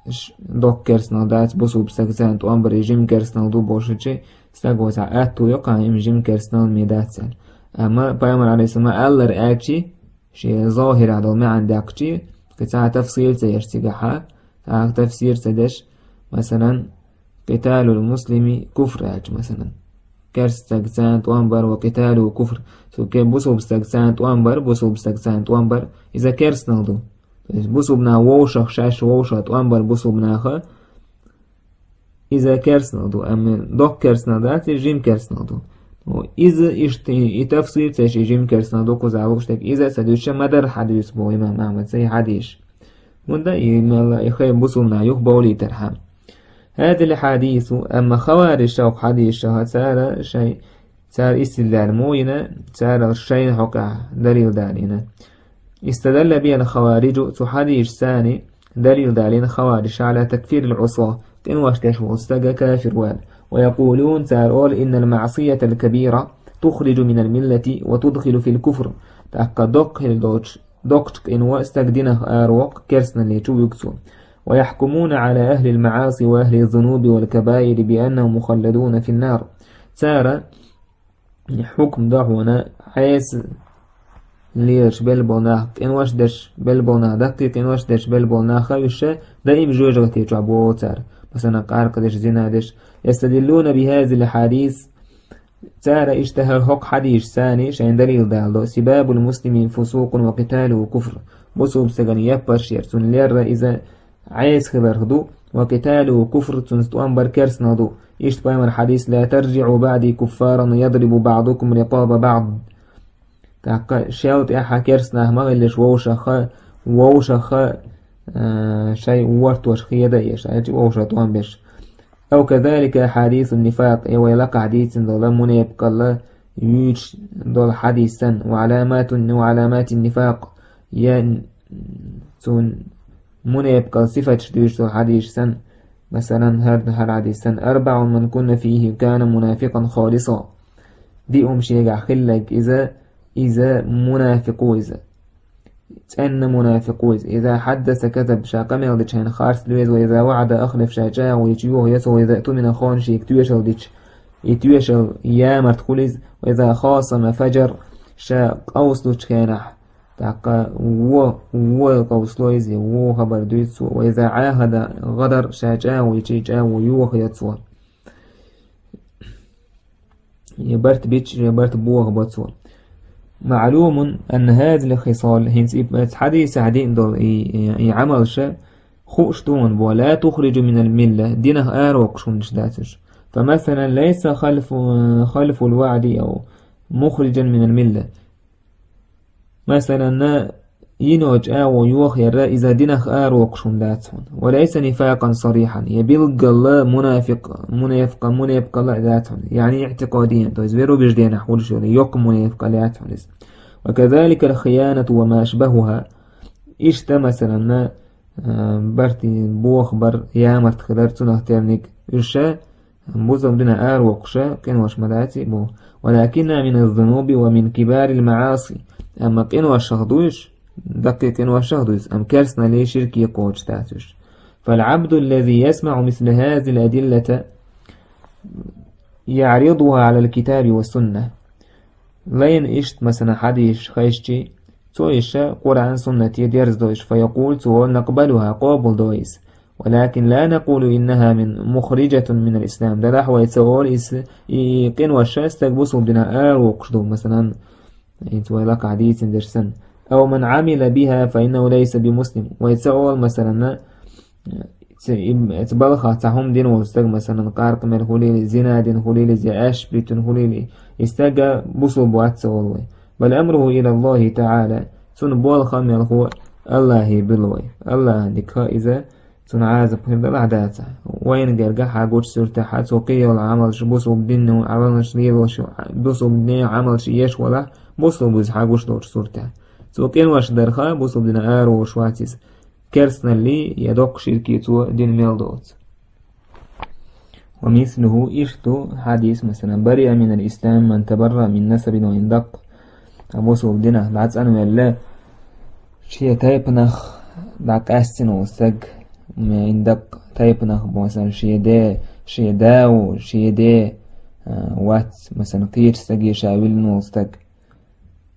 ш-, доккха керстанал дац, бусулба стаг царна тӀом бар, жима керстанал ду бошучи, стаг вацахь аьтту йоккхахь, им жима керстанал ме дац царна. Амма пайхамар алейхиссалам аллар аьлчи, шен зохирахь долу маьӀна даьккхичи, кхин цхьа тафсир ца еш цигахьа, цхьа тафсир ца деш, масалан, «Къиталул муслими куфр», аьлча, масалан. Керста стаг царна тӀом бар, ва къиталу куфр. Цу ке бусулба стаг царна тӀом бар, бусулба стаг царна тӀом бар, иза керстанал ду. То есть бусулба нах вовшах, шаьш вовшах тӀом бар бусулба наха, иза керстанал ду. Амма доккха керстанал дац, иза жима керстанал ду. Ну, иза иштта и, и тафсир ца еш, и жима керстанал ду кхузахь лууш дерг, иза а ца дуьйцуш ма дара хьадис боху имам Ахьмада и хьадис. ХӀунда и мелла и хай бусулба нах юха бовлийтархьама. هذه الأحاديث, амма хаварижаша хӀокху хьадисаша цара шайн, цара истилдал ма йина, цара шайна хӀокхахь далил далийна. استدل بها الخوارج, цу хьадисашца далил далийна хаварижаша على تكفير العصاة, къинош деш волу стаг кафир вала. ويقولون, цара олу, إن المعصية الكبيرة تخرج من الملة وتدخل في الكفر. ТӀаккха доккха хила долчу, доккхачу къино стаг динах аравоккху, керстаналле чу вуьгу цо. ويحكمون على أهل المعاصي وأهل الذنوب والكبائر بأنهم مخلدون في النار. Цара хьукм до хьуна, Ӏеса лелаш белла болу нах, къинош деш белла болу нах, даккхий къинош деш белла болу нах, уьш даим жоьжахати чохь боху цара. Масалан, къаркъа деш, зина деш. يستدلون بهذه الأحاديث, цара иштта хӀара хӀокху хьадисашца шайн далил даладо: سباب المسلم فسوق وقتاله كفر. Бусулба стагана яппарш яр, цунна лерра иза Ӏеса хиларх ду, وقتاله كفر, цунца тӀом бар керстанал ду. Иштта пайхамар хьадис: لا ترجعوا بعدي كفارا يضرب بعضكم رقاب بعض. ТӀаккха шел тӀаьхьа керстанах ма хилалаш вовшаха, вовшаха, а, шайн вортош хеда еш, аьлча вовшах тӀом беш. أو كذلك أحاديث النفاق, я вай лакхахь дийцина долу мунепкъалла юьйцуш долу хьадис санна, وعلامات، وعلامات النفاق, я цун мунепкъал сифаташ дуьйцуш долу хьадис санна, масалан, хӀара, хӀара хьадис санна: أربع من كن فيه كان منافقا خالصا. Диъ хӀума шегахь хилларг иза, иза мунафикъ ву иза. ЦӀенна мунафикъ ву иза. إذا حدث كذب, ша къамел дича хьайна харц луьйза, وإذا وعد أخلف, ша чӀагӀо йича йохайо цо, وإذا اؤتمن خان, шега тоьшалла дича, и тоьшалла ямарта хуьлу иза, وإذا خاصم فجر, ша къовсалучу хенахь, тӀаккха вон, вон къовсало иза, вон хабар дуьйцу цо, وإذا عاهد غدر, ша чӀагӀо йича, и чӀагӀо йохайо цо. Я барт бича, я барт бохабо цо. معلوم أن هذه الخصال, хӀинца и, оцу хьадисехь диъна долу и, и, и Ӏамалша, хууш ду хьуна боху, لا تخرج من الملة, динах аравоккхуш хӀуманаш дац уьш. فمثلا ليس خلف، خلف الوعد أو مخرجا من الملة. Масалан, йино чӀагӀо йохаяр иза динах аравоккхуш хӀума дац хьуна. وليس نفاقا صريحا, я билггала мунафикъ, мунепкъа, мунепкъалла а дац хьуна. يعني اعتقاديا, то есть вероубежденехь хуьлуш йолу йоккха мунепкъалла яц хьуна иза. وكذلك الخيانة وما أشبهها. Иштта, масалан, а, барт, бохабар, ямарта хилар, цунах терниг, уьш ша бусалба динах аравоккхуша къинош ма дац и боху. ولكنها من الذنوب ومن كبار المعاصي. Амма къиношах дуьйш, даккхий къиношах дуьйш, амма керстаналле, ширке кхочуш дац уьш. فالعبد الذي يسمع مثل هذه الأدلة يعرضها على الكتاب والسنة. Лайна иштта, масалан, хьадисаш хезчи, цо иша Къуръан, суннате дерзадо иша, فيقول, цо: نقبلها, къобалдо иза. ولكن لا نقول إنها من، مخرجة من الإسلام. Делахь вай ца олу иза, и, и къиноша стаг бусалба динах аравоккхуш ду, масалан, хӀинца вай лакхахь дийцина дерш санна. أو من عمل بها فإنه ليس بمسلم. Вай ца олу, масалан, ца, и, ца балхах цхьа хӀума дина волу стаг, масалан, къаркъа мел хуьлийла, зина дина хуьлийла, я аьшпийтина хуьлийла, и стаг бусалба вац ца олу вай. بل أمره إلى الله تعالى. Цунна болх а мелхо Аллахе буьллу вай. Аллахьан дика хаа иза, цунна Ӏазап хир далахь дацахь. Вайна гергахь хьагучу суртехь, цо кхийолу Ӏамалш, бусалба динан Ӏамалш лелош, бусалба динан Ӏамалш еш валахь, бусалба вуьза хьагуш долчу суртехь. Цо къинош дарха, бусалба динах араволуш вац иза. Керстаналлий я доккха ширкий цо дина мел доцу. ومثله, иштта ду хьадис, масалан: برئ من الإسلام من تبرأ من نسب وإن دق. Ткъа бусалба динах дӀацӀанвелла, шен тайпанах дӀакъаьстина волу стаг, Ма ин дакъа тайпанах бу, масалан, шен де, шен да ву, шен де, а, вац, масалан, кхечу стаге ша виллина волу стаг.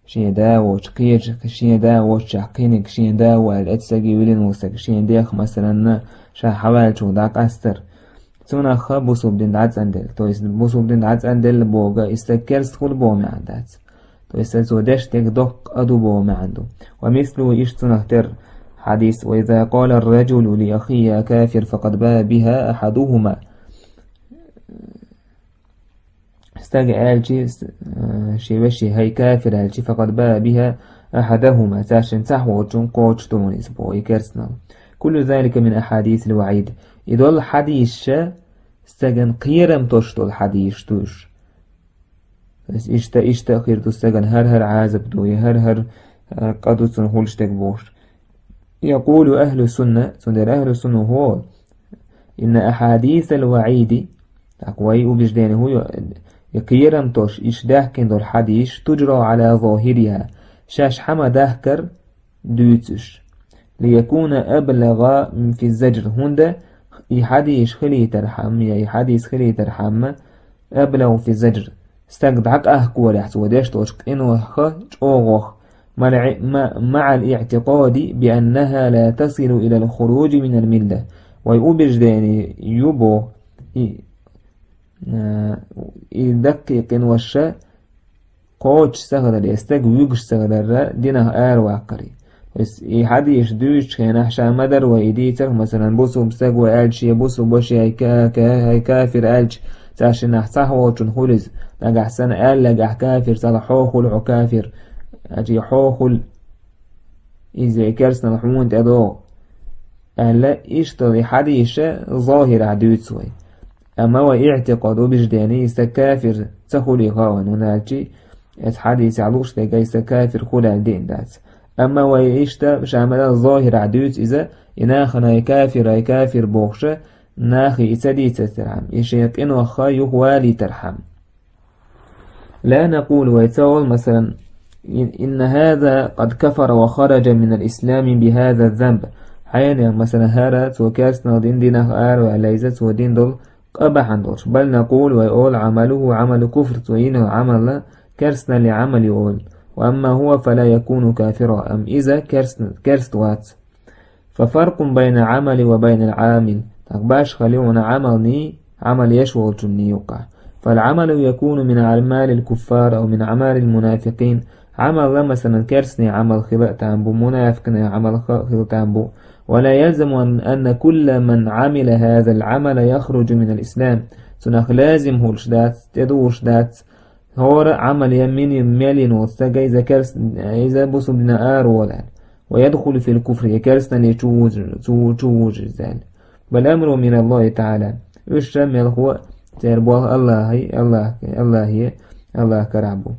Шен да воцуш кхечу, шен да воцучохь кхиниг, шен да ву аьлла, эцу стаге виллина волу стаг, шен дех, масалан, ша хьаваьллачух дӀакъастар. Цунах бусулба дин дӀацӀанделла. То есть бусулба дин дӀацӀанделла бохург, и стаг керста хуьлу боху маьӀна дац. То есть цо деш дерг доккха къа ду боху маьӀна ду. Ва мислуху, иштта цунах тера хьадис: «Ва иза къала ар-раджулу ли ахихи я кафир, факъад баа биха ахьадухума». Стага аьлча, с-, э, шен вешин: «ХӀай кафир», аьлча, «факъад баа биха ахьадахума», цаьршинна цхьаъ волчунна кхочуш ду хьуна иза боху, и керстанал. «Куллу залика мин ахьадисил ваӀид». И долу хьадисаш стагана кхерам тосуш долу хьадисаш ду уьш. То есть иштта, иштта а хир ду стагана, хӀара-хӀара Ӏазап ду, я хӀара-хӀара, а, къа ду цунна хуьлуш дерг бохуш. Якъулу ахьлу сунна, цундела ахьлу сунна хӀу олу: «Инна ахьадисал ваӀиди», тӀаккха вай убеждение хӀу йо, и кхерам тосуш, иштта даьхкина долу хьадисаш, «туджра Ӏала захириха», шаьш хьан ма дахкара дуьйцу уьш. «Лиякуна аблагӀа фи заджр», хӀунда и хьадисаш хилийтархьама, я и хьадис хилийтархьама, «аблагӀу фи заджр», стаг дӀакъахкорехь цо деш долчу къинойх чӀогӀох, «маӀал иӀтикъади би аннаха ла тасилу илал хуруджи минал милла». Вай убеждение ю боху, и, а, и даккхий къинош ша кхочуш ца хилар, я стаг вуьгуш ца хилар, динах араваккхаре. То есть и хьадисаш дуьйцучу хенахь ша ма дарра вай и дийцарх, масалан, бусулба стаг ву аьлча, я бусулба ваша, я ка-, ка-, я кафир аьлча, цаьршиннах цхьаъ волчунна хуьлу иза. Нагахь санна аьлла, нагахь кафир, цхьалха хьо хуьлу хьо кафир, аьлча хьо хуьлу иза, я керстанал хьуна тӀедогӀу. Аьлла, иштта и хьадисаш захирехь дуьйцу вай. Амма вай иӀтикъад, убеждение, и стаг кафир ца хуьлий хаьа вайна, хӀунда аьлча эцу хьадисехь лууш дерг, и стаг кафир хуьлу аьлла деана дац. Амма вай иштта ша ма-дарра захирехь дуьйцу иза, и нахана и кафир, и кафир бохуш, нахе и ца дийцархьама, и шен къинойх юхавалийтархьама. Ла накъулу, вай ца олу, масалан: «Ин-, инна хаза къад кафара ва хараджа минал ислами би хаза занб». Хьайна, масалан, хӀара цо керстанал дина динах араваьлла, иза цо дина долу къа бахьана долуш. Бал накъулу, вай олу: «Ӏамалуху Ӏамалу куфр», цо йина йолу Ӏамал керстаналлин Ӏамал ю олу. «Ва амма хува фала якуну кафира», амма иза керст-, керст вац. «Фа фаркъун байна Ӏамали ва байнал Ӏамил». ТӀаккха башхалла ю хьуна Ӏамалний, Ӏамал еш волчунний юккъехь. «Фал Ӏамалу якуну мин аъмалил куффар ав мин аъмалил мунафикъин». Ӏамал, масалан, керстанийн Ӏамал хила а там бу, мунафикъийн Ӏамал ха-, хила а там бу. «Ва ла ялзаму ан-, анна кулла ман Ӏамила хазал Ӏамала яхруджу минал ислам». Цунах лазим хуьлуш дац, тӀедугӀуш дац, хӀора Ӏамал я мини-, мел йина волу стаг, иза керст-, иза бусулба дина ара волу аьлла. «Ва ядхулу фил куфри», я керстаналле чу вужу-, чу, чу вужу иза аьлла. «Бал амру мин Аллахи таӀала». Уьш ша мелхо а церан болх Аллахьи, Аллахь-, Аллахье, Аллахь карахь бу.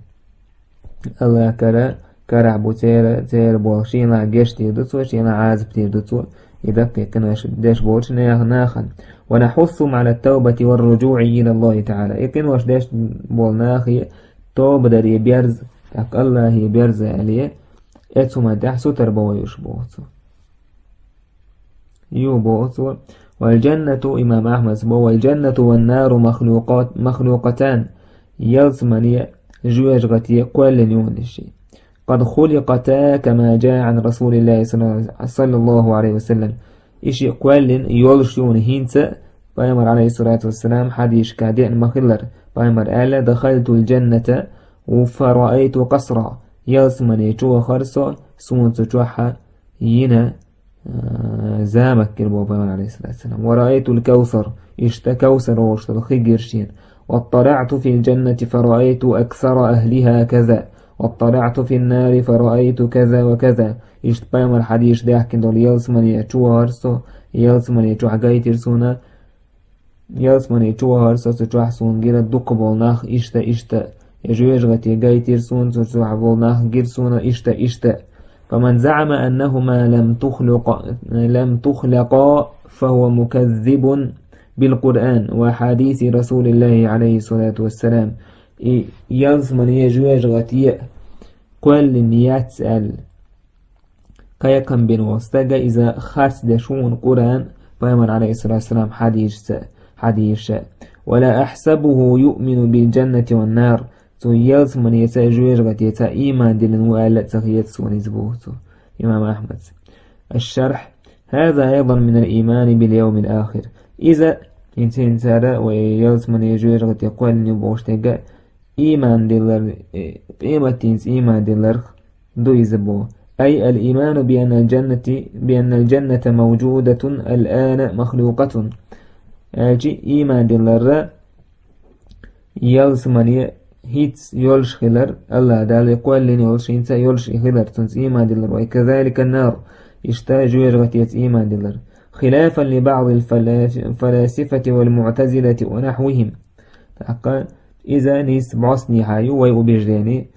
Аллахь кара, карахь бу церан, церан болх. Шена гечдийр ду цо, шена Ӏазап дийр ду цо. И даккхий къинош деш болчу нехан нахана. «Ва нахьуссухум Ӏала ат-тавбати ва ар-руджуӀи ила Аллахи таӀала». И къинош деш болу нахе тоба даре берза, тӀаккха Аллахье берза аьлла, эцу ма тӀехь сутара бан вай уьш боху цо. Ю боху цо. «Вал джаннату», имам Ахьмадс бо: «Вал джаннату ван нару махлукъат-, махлукъатан». Ялсамане, жоьжахате кхоьллина ю хьуна и шиъ. «Къад хуликъата кама джаа Ӏан Расулиллахи салла-, саллаллаху Ӏалайхи ва саллам». И шиъ кхоьллина йолуш ю хьуна хӀинца а, пайхамар, Ӏалайхиссалату вассалам, хьадисашкахь деана ма-хиллара. Пайхамар аьлла: «Дахалтул джанната фа раайту къасра». Ялсамане чу вахара со, суна цу чохь йина, а, замок гира боху пайхамар, Ӏалайхиссалату вассалам. «Ва раайтул кавсар», иштта Кавсар олуш долу хи гира шена. «Ватталаъту фил джаннати фа раайту аксара ахлиха каза, ватталаъту фин нари фа раайту каза ва каза». Иштта пайхамар хьадисаш даьхкина долу ялсамане чу вахара со, ялсамане чохь гайтира суна, ялсамане чу вахара со, цу чохь суна гира дукха болу нах иштта, иштта. Я жоьжахате гайтира суна, цу чохь болу нах гира суна иштта, иштта. «Фаман заӀама аннахума лам тухлака, лам тухлака, фахува муказзибун бил Къуръан ва хьадиси Расулиллахи, Ӏалайхиссалату вассалам». И ялсамане, жоьжахате кхоьллина яц аьлла кхайкхам бина волу стага, иза харцдеш ву хьуна Къуръан Пайхамар, алейхиссалату вассалам, хьадийшца, хьадийша. «ولا أحسبه يؤمن بالجنة والنار». Цо ялсманеца, жоьжахатеца иман диллина ву аьлла а ца хета суна иза, боху цо, имам Ахмадс. الشرح: هذا أيضا من الإيمان باليوم الآخر. Иза, хӀинца-хӀинцара вай ялсмане, жоьжахате кхоьллина бохуш дерг а, иман диллар, э, къематдийнца иман дилларх ду иза боху. أي الإيمان بأن الجنة، بأن الجنة موجودة الآن مخلوقة. Аьлча, иман диллар ялсмане хӀинца йолуш хилар, Аллах Дала кхоьллина йолуш, хӀинца йолуш и хилар, цунца иман диллар. وكذلك النار. Иштта жоьжахатеца иман диллар. خلافا لبعض الفلاسفة والمعتزلة ونحوهم. ТӀаккха иза нийса бӀостанехьа ю вай убеждени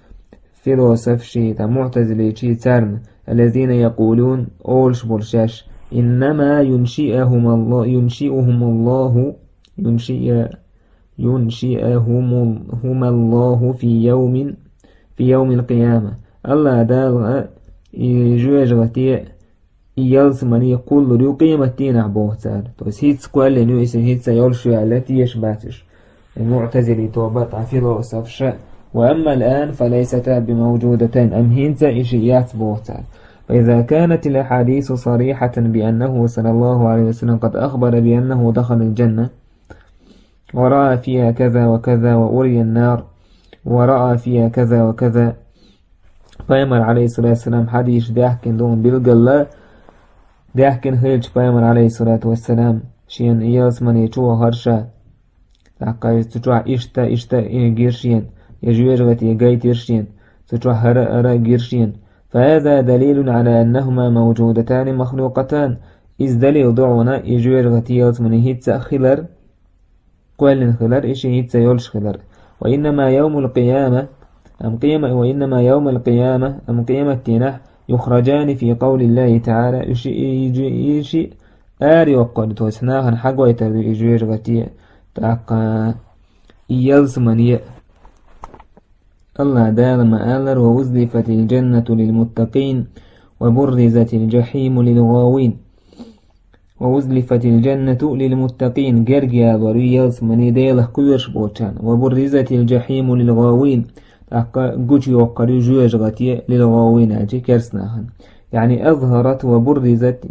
философаши, тӀаккха муътазиличи царна, الذين يقولون, олуш болу шаьш: «إنما ينشئهم الله، ينشئهم الله، ينشئ، ينشئهم، هم الله في يوم، في يوم القيامة». Аллах Дала и жоьжахате, и ялсмане кхуллур ю къематдийнахь, боху цара. То есть хӀинца кхоьллина ю, иза хӀинца йолуш ю аьлла тешаш бац уьш. И муътазили тоба тӀа философаша. «وأما الآن فليستا بموجودتين». Амма хӀинца и шиъ яц, боху цара. «فإذا كانت الأحاديث صريحة بأنه صلى الله عليه وسلم قد أخبر بأنه دخل الجنة ورأى فيها كذا وكذا وأري النار ورأى فيها كذا وكذا». Пайхамар, алейхиссалату вассалам, хьадийша даьхкина ду, билггала даьхкина хилча, Пайхамар, алейхиссалату вассалам, шена ялсмане чу вахара ша, тӀаккха цу чохь иштта, иштта гира шена, я жоьжахате гайтира шена, цу чохь хӀара а, ара а гира шена. «فهذا دليل على أنهما موجودتان مخلوقتان». Иза далил ду хьуна, и жоьжахате, ялсмане хӀинца а хилар, кхоьллина хилар, и шиъ хӀинца йолуш хилар. «وإنما يوم القيامة», амма къема-, «وإنما يوم القيامة», амма къематдийнахь, «يخرجان في قول الله تعالى», и шиъ, и, и, и шиъ ара йоккхур ду, то есть нахана хьагойтур ду и жоьжахате, тӀаккха и ялсмане. Аллах Дала ма-аллара: «وأزلفت الجنة للمتقين وبرزت الجحيم للغاوين». «وأزلفت الجنة للمتقين», герга ялор ю ялсмане Делах кхоьруш болчарна. «وبرزت الجحيم للغاوين», тӀаккха гучу йоккхур ю жоьжахате للغاوين аьлча керстанахана. يعني أظهرت وبرزت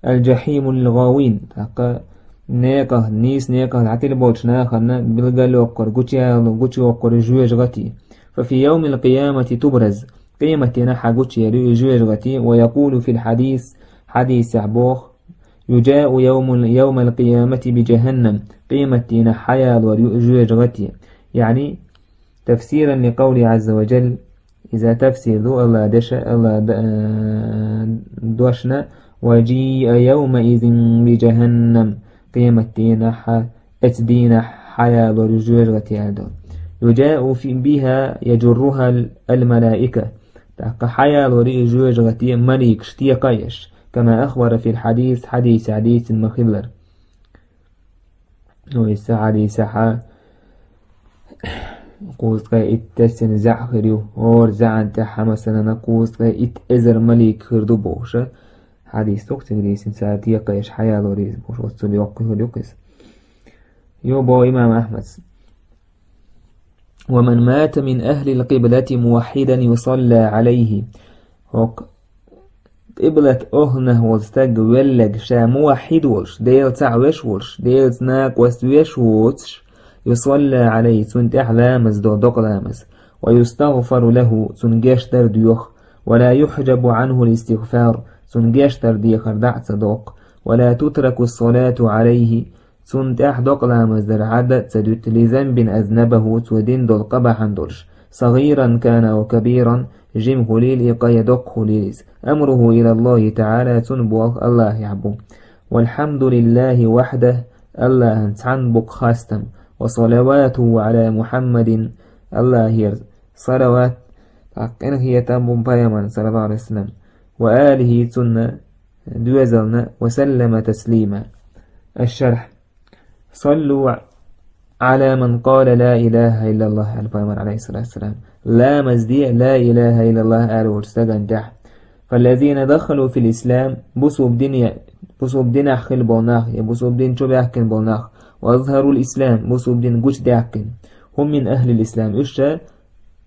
الجحيم للغاوين. ТӀаккха некъах, нийса некъах дӀатилла болчу нахана билгал йоккхур, гучуяло, гучуйоккхур жоьжахати. ففي يوم القيامة تبرز. Къематдийнахь хьагучуер ю и жоьжахати. ويقول في الحديث, хьадисехь боху: يجاء يوم، يوم القيامة بجهنم. Къематдийнахь хьаялор ю и жоьжахати. يعني تفسيرا لقوله عز وجل, иза тафсир ду Аллах деша, Аллах д-, э, дошна: «وجيء يومئذ بجهنم», къематдийнахь, эцу дийнахь хьаялор ю жоьжахати аьлла. «يجاء في، بها يجرها الملائكة». ТӀаккха хьаялор ю и жоьжахати маликаш текхаеш. «كما أخبر في الحديث», хьадисехь дийцина ма-хиллара. Ну, и сан хьадисехьа кхузткъе итт тессина зӀе хир ю, хӀора зӀенан тӀехь хьа масалана кхузткъе итт эзар малик хир ду бохуша. Хьадис ду-кх цига дийцина, цара текхаеш хьаялор ю иза бохуш, оццул йоккха хир ю-кх иза. Ю боху имам Ахмадс: «ومن مات من أهل القبلة موحدا يصلى عليه». ХӀокху къиблат охӀланах волу стаг велларг ша муваххьид волуш, Дела цхьаъ веш волуш, Делаца накъост веш воцуш, «يصلى عليه», цунна тӀехь ламаз до, докъа ламаз, «ويستغفر له», цунна гечдар доьху, «ولا يحجب عنه الاستغفار», цунна гечдар дехар дӀа а ца доккху, «ولا تترك الصلاة عليه», цунна тӀехь докъа ламаз дар Ӏад а ца дуьту, «لذنب أذنبه», цо дина долу къа бахьана долуш, «صغيرا كان أو كبيرا», жима хуьлийла и къа я доккха хуьлийла иза. «أمره إلى الله تعالى», цунна болх Аллахьехь бу. «والحمد لله وحده», Аллахьан цхьанна бу-кх хастам. «وصلواته على محمد», Аллахьера салават, тӀаккха къинхетам бу Пайхамарна, саллаллаху алейхи ва саллям, «وآله», цунна доьзална, «وسلم تسليما». الشرح. «صلوا على من قال لا إله إلا الله», аьлла Пайхамар, алейхиссалату вассалам. Ламаз де «لا إله إلا الله» аьлла волчу стагана тӀехь. «فالذين دخلوا في الإسلام», бусулба дине бусулба динехь хилла болу нах, я бусулба дин чу баьхкина болу нах, وأظهروا الإسلام, бусулба дин гучудаьккхина, هم من أهل الإسلام, уьш ша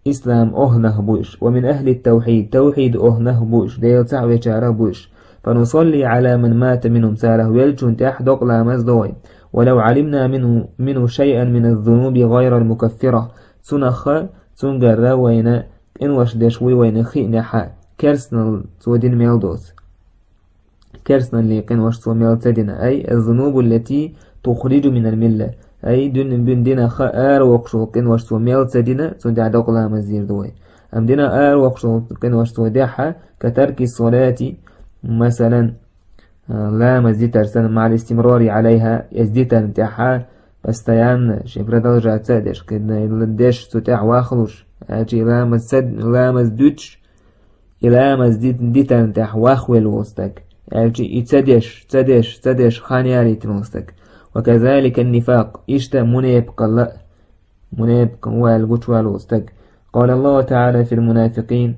ислам охӀланах бу уьш, ومن أهل التوحيد, тавхьид охӀланах бу уьш, Дела цхьаъ вечарах бу уьш. فنصلي على من مات منهم, царах веллачунна тӀехь докъа ламаз до вай. ولو علمنا منه, منه شيئا من الذنوب غير المكفرة, цунах, цуьнгара вайна къинош деш вуй вайна хиънехь, керстанал цо дина мел доцу. Керстаналлин къинош цо мел ца дина, أي الذنوب التي تخرج من الملة, أي дуьн-, дуьн-, динах аравоккхуш волу къинош цо мел ца дина, цунна тӀехь докъа ламаз дийр ду вай. Амма динах аравоккхуш волу къинош цо дехь, كترك الصلاة, масалан, а, ламаз дитар санна, مع الاستمرار عليها, иза дитарна тӀехь, постоянно, шен продолжать ца а деш, кхидна деш цу тӀехь вахлуш, аьлча и ламаз ца, ламаз дуьтуш, и ламаз ди-, дитарна тӀехь вахвелла волу стаг, аьлча и ца деш, ца деш, ца деш хан ялийтина волу стаг. وكذلك النفاق, иштта мунепакъалла, мунепакъ ву аьлла гучуваьлла волу стаг. قال الله تعالى في المنافقين,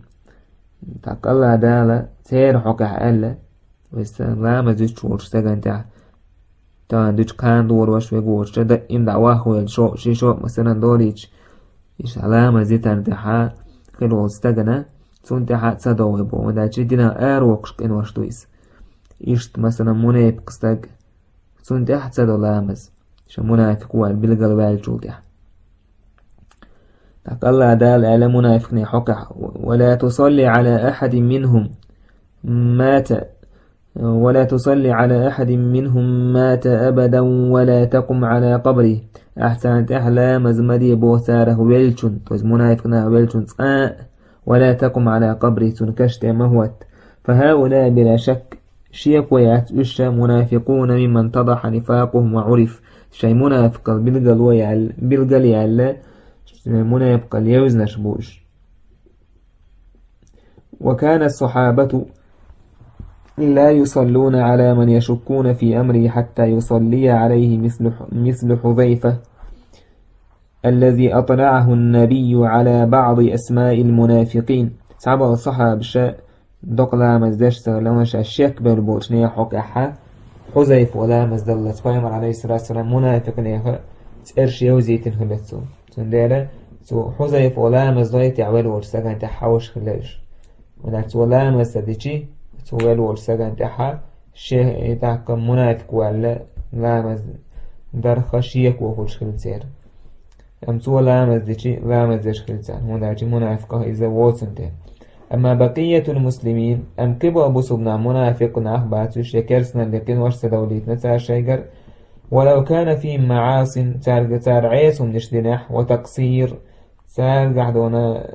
тӀаккха Аллах Дала церан хьокъехь аьлла, вай сан ламаз дуьтуш волчу стагана тӀехь, тахана дуьтуш кхана дора ваша вегочу, ша даима дӀа вахвелла шо, ши шо а масалан долийча, иштта ламаз дитарна тӀехь хила волу стагана, цунна тӀехь а ца до вай боху, хӀунда аьлча динах аравоккхуш къинош ду иза. Иштта, масалан, мунепакъ стаг, цунна тӀехь а ца до ламаз, ша мунафикъ ву аьлла билгал ваьллачул тӀехь. ТӀаккха Аллах Дала аьлла мунафикъийн хьокъехь: ولا تصل على أحد منهم مات ولا تصل على أحد منهم مات أبدا ولا تقم على قبره. Ахь царна тӀехь ламаз ма де боху царах веллачун, то есть мунафикъ нах веллачун цкъа а, ولا تقم على قبره, цуьнан каш тӀе ма хӀотта. فهؤلاء بلا شك, шеко яц уьш, منافقون ممن اتضح نفاقهم وعرف, шайн мунафикъал билгало яьлла, билгал яьлла, мунафикъал евзинарш бу уьш. وكان الصحابة لا يصلون على من يشكون في أمره حتى يصلي عليه مثل، مثل حذيفة الذي أطلعه النبي على بعض أسماء المنافقين. Цхьаболу сахьабаша докъа ламаз деш ца хилла, ша шек бевлла болчу нехан хьокъехь, Хьузайфа ламаз даллалц Пайхамар, алейхиссалату вассалам, мунафикъ нехан цӀераш евзийтина хилла цо. Цундела цу Хьузайфа ламаз дой тӀехь велла волчу стагана тӀехь хьовш хилла уьш. ХӀунда аьлча цо ламаз ца дичи, цу велла волчу стагана тӀехь шен, и тӀаккха мунафикъ ваьлла ламаз дарха шеко хуьлуш хилла церан. Амма цо ламаз дичи, ламаз деш хилла царна, хӀунда аьлча мунафикъах иза воцун тӀе. أما بقية المسلمين, амма кхиболу бусулба нах мунафикъ нах бац уьш, я керстаналлин къинош ца довлийтина цара шайгара, ولو كان فيهم معاص, цаьрга цара Ӏеса хӀуманаш динехь, وتقصير, цаьргахь дона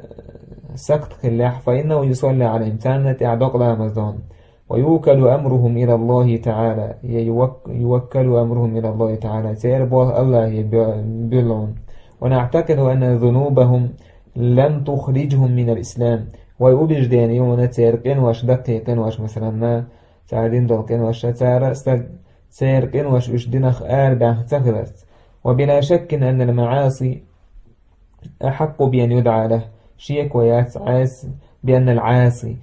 сакхт хиллехь, فإنه يصلى عليهم, царна тӀехь докъа ламаз дона. ويوكل أمرهم إلى الله تعالى, я يوك-، يوكل أمرهم إلى الله تعالى, церан болх Аллахе бе-, буьллу. ونعتقد أن ذنوبهم لم تخرجهم من الإسلام. Вай убеждение ю хьуна церан къинош, даккхий къинош, масалан, цара дина долу къинош, цара стаг, церан къинош уьш динах арабаьхна ца хиларца. وبلا شك أن المعاصي أحق بأن يدعى له. Шеко яц Ӏеса, بأن العاصي,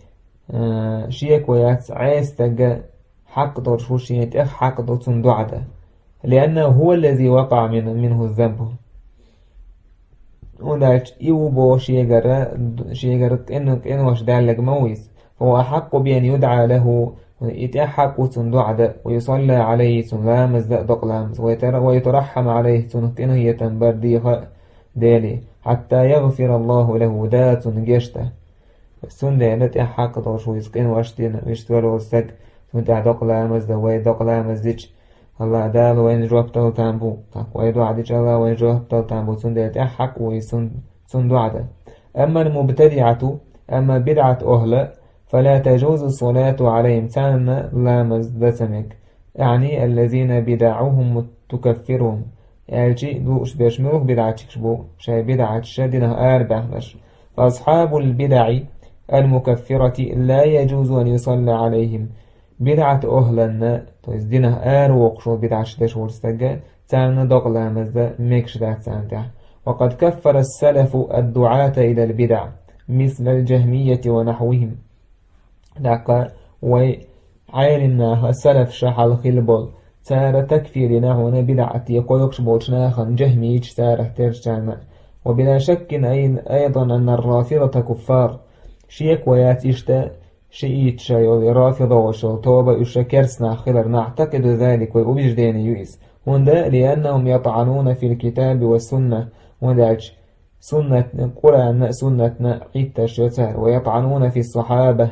а, шеко яц Ӏеса стага хьакъ долуш ву, шен тӀех хьакъ ду цунна дуӀа дан. لأنه هو الذي وقع من-, منه الذنب. ХӀунда аьлча и ву боху шегара, шегара къин-, къинош даьллаг ма ву иза. فهو أحق بأن يدعى له, и тӀех хьакъ ву цунна дуӀа дан, ويصلى عليه, цунна ламаз дан а, докъа ламаз, ويتر-, ويترحم عليه, цунах къинхетам бар деха а Деле, حتى يغفر الله له, Дала цунна гечдан. Цундела тӀех хьакъ долуш ву иза къинош дина, вуьшта велла волу стаг, цунна тӀехь докъа ламаз дан, вай докъа ламаз дича, Аллах Дала вайна жоп дала там бу, тӀаккха вай дуӀа дича, Аллах вайна жоп дала там бу, цундела тӀех хьакъ ву иза цун-, цунна дуӀа дан. أما المبتدعة, амма бидӀат охӀла, فلا تجوز الصلاة عليهم, царна ламаз дан ца мега. أعني الذين بدعهم تكفرهم. Аьлчи лууш берш муьлха бидӀатчикаш бу, шайн бидӀаташ динах арабаьхнарш. فأصحاب البدع المكفرة لا يجوز أن يصلى عليهم. БидӀат охӀланна, то есть динах аравоккхуш волу бидӀаташ деш волу стага, царна докъа ламаз дан мегаш дац царна тӀехь. وقد كفر السلف الدعاة إلى البدع مثل الجهمية ونحوهم. ТӀаккха вай Ӏелим наха, салаф ша хьалха хилла болу, цара такфир дина хьуна бидӀат е кхойкхуш болчу нахана, джахмийча царах терчарна. وبلا شك أي-، أيضا أن الرافضة كفار. Шеко яц иштта, шиитша йолу, рафидагӀаш йолу тоба уьш керстанах хилар, نعتقد ذلك, вай убеждение ю иза. ХӀунда, لأنهم يطعنون في الكتاب والسنة, хӀунда аьлча суннатна, Къуранна а, суннатна а Ӏиттарш йо цара, ويطعنون في الصحابة,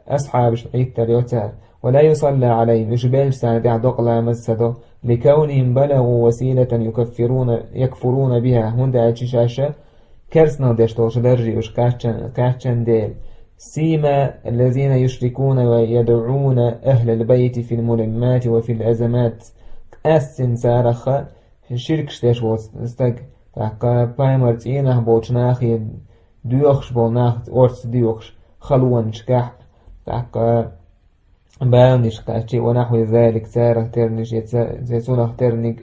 асхьабашна Ӏиттар йо цара, ولا يصلى عليهم, уьш белча царна тӀехь докъа ламаз ца до, لكونهم بلغوا وسيلة يكفرون، يكفرون بها, хӀунда аьлча шаьш керстанал деш долчу даржий уьш кхаччан-, кхаччан дела. سيما الذين يشركون ويدعون أهل البيت في الملمات وفي الأزمات. Къаьстина царах ширкаш деш волу стаг, тӀаккха пайхамар цӀийнах болчу нахе доьхуш болу нах, орца доьхуш, халонашкахь, тӀаккха баланашкахь, ونحو ذلك, царах тернаш, я ца-, я цунах терниг,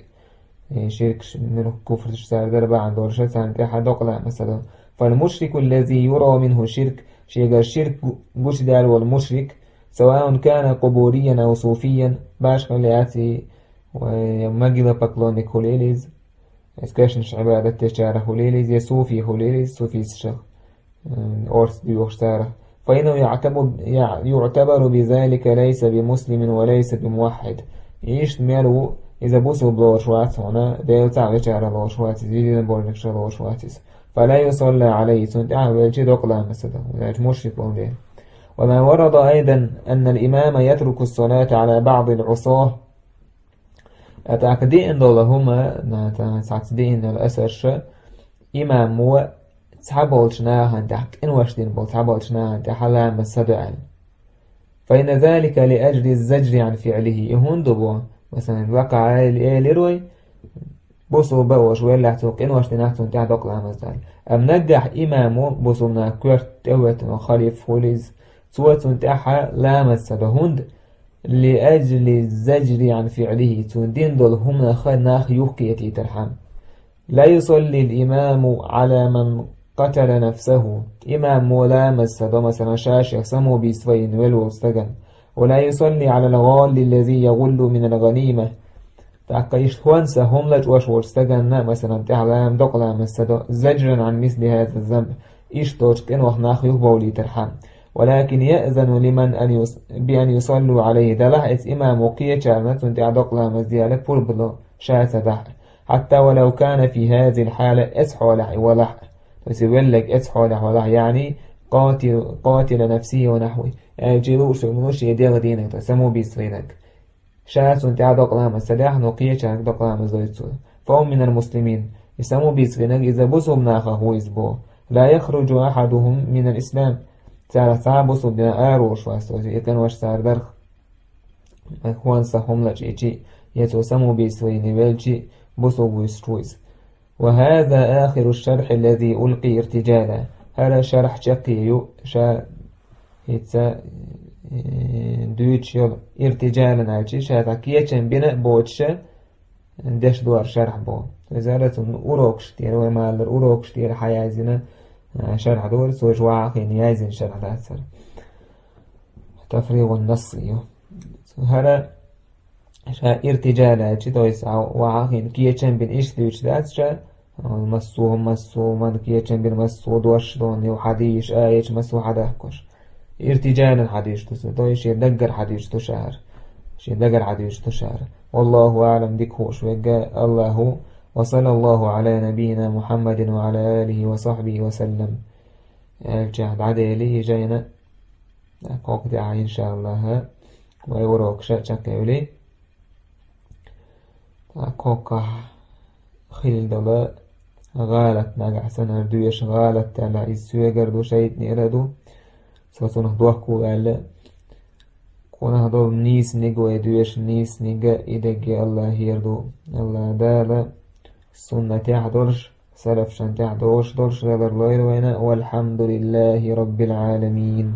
э, ширкаш, муьлхха куфраш цара дара бахьана долуш, царна тӀехь докъа ламаз ца до. فالمشرك الذي يرى منه الشرك, шегара ширк гу-, гучудаьлла волу мушрик, سواء كان قبوريا أو صوفيا, башхалла яц и, вай могила поклонник хуьлийла иза, эскашнаш Ӏибадат дечарах хуьлийла иза, я суфи хуьлийла иза, суфисташах, м, орца доьхуш царах. فإنه يعتبر، يع-، يعتبر بذلك ليس بمسلم وليس بموحد. Иштта мел ву, иза бусулба лоруш вац хьуна, Дела цхьаъ вечара лоруш вац иза, динан божарша лоруш вац иза. فلا يصلى عليه, цунна тӀехь велчи докъа ламаз ца до, ваьлча мушрик волу дела. وما ورد أيضا أن الإمام يترك الصلاة على بعض العصاة. ТӀаккха деана долу хӀума, на-, та-, цхьацца деана долу асарша, имамо цхьаболчу нахана тӀехь, къинош дина болу цхьаболчу нахана тӀехь ламаз ца до аьлла. فإن ذلك لأجل الزجر عن فعله. И хӀунда бо, масалан, лакха эли-, элира вай, бусулба ош веллехь цо къинош динахь, цунна тӀехь докъа ламаз даьлла. Амма наггахь имамо бусулба нах коьрта тӀе а веттина халифа хуьлу иза, цо цунна тӀехь ламаз ца до. ХӀунда? لأجل الزجر عن فعله, цо дина долу хӀуманах нах юхкхетийтархьама. لا يصلي الإمام على من قتل نفسه. Имамо ламаз ца до, масалан, ша шех самоубийство йина велла волу стагана. ولا يصلي على الغال الذي يغل من الغنيمة. ТӀаккха иштта хӀонса хӀума лачкъош волчу стаганна, масалан, тӀехь лам-, докъа ламаз ца до, زجرا عن مثل هذا الذنب. Иштта долчу къинойх нах юхабовлийтархьама. ولكن يأذن لمن أن يص-، بأن يصلوا عليه. Делахь, эцу имамо кхечарна цунна тӀехь докъа ламаз де аьлла пурба ло, ша ца дахь. حتى ولو كان في هذه الحالة, эцу хьолехь и валахь. То есть велларг эцу хьолехь валахь, يعني قاتل، قاتل نفسه ونحوه. Аьлча лууш верг ву шен дегӀ дийнарг, то есть самоубийство йинарг. Ша цунна тӀехь докъа ламаз ца дахь, но кхечарна докъа ламаз дойцу цо. فهم من المسلمين. И самоубийство йинарг иза бусулба нахах ву иза бо. لا يخرج أحدهم من الإسلام. Царах цхьа а бусулба динах ара волуш вац, то есть и къинош цара дарх. ХӀонса хӀума лачкъийчи, я цо самоубийство йина велчи, бусулба вуьйсуш ву иза. وهذا آخر الشرح الذي ألقي ارتجالا. ХӀара шархь чаккхе ю, ша хӀинца, э, дуьйцуш йолу иртиджалан аьлчи, ша цхьа кечам бина а боцуша, деш дора шархь бо. Иза ара цунна урокаш тӀера, вай ма-аллара, урокаш тӀера хьаяздина, а, шархь дора, цо иштта вахьа хин яздина шархь дац хӀара. Тафригъун насс ю. ХӀара ша иртиджал аьлчи, то есть, а, вахьа хин кечам бина иштта дуьйцуш дац ша, а, массо, массо, ман кечам бина массо, дош дон, ю хьадийш, а, эчу массо хьадахкуш. Иртиджалан хьадийш ду цо, то есть, шен даггара хьадийш ду ша хӀара. Шен дагара хьадийш ду ша хӀара. والله أعلم, дика хууш верг Аллаху. وصلى الله على نبينا محمد وعلى آله وصحبه وسلم. Аьлча дӀадели и жайна. ТӀаккха хӀокху тӀехь, иншааллахӀ, вай урокаш чекхъевли. ТӀаккха хӀокхахь хилла долу гӀалат нагахь санна доьшу гӀалат аьлла, иза соьгара ду, шайтӀанера ду. Со цунах дохко ваьлла. Кхунах долу нийсаниг вай доьшу, нийсаниг и дерриге АллахӀера ду. АллахӀ Дала суннатехь долуш, салафашна тӀехь догӀуш долуш далар лойла вайна. والحمد لله رب العالمين.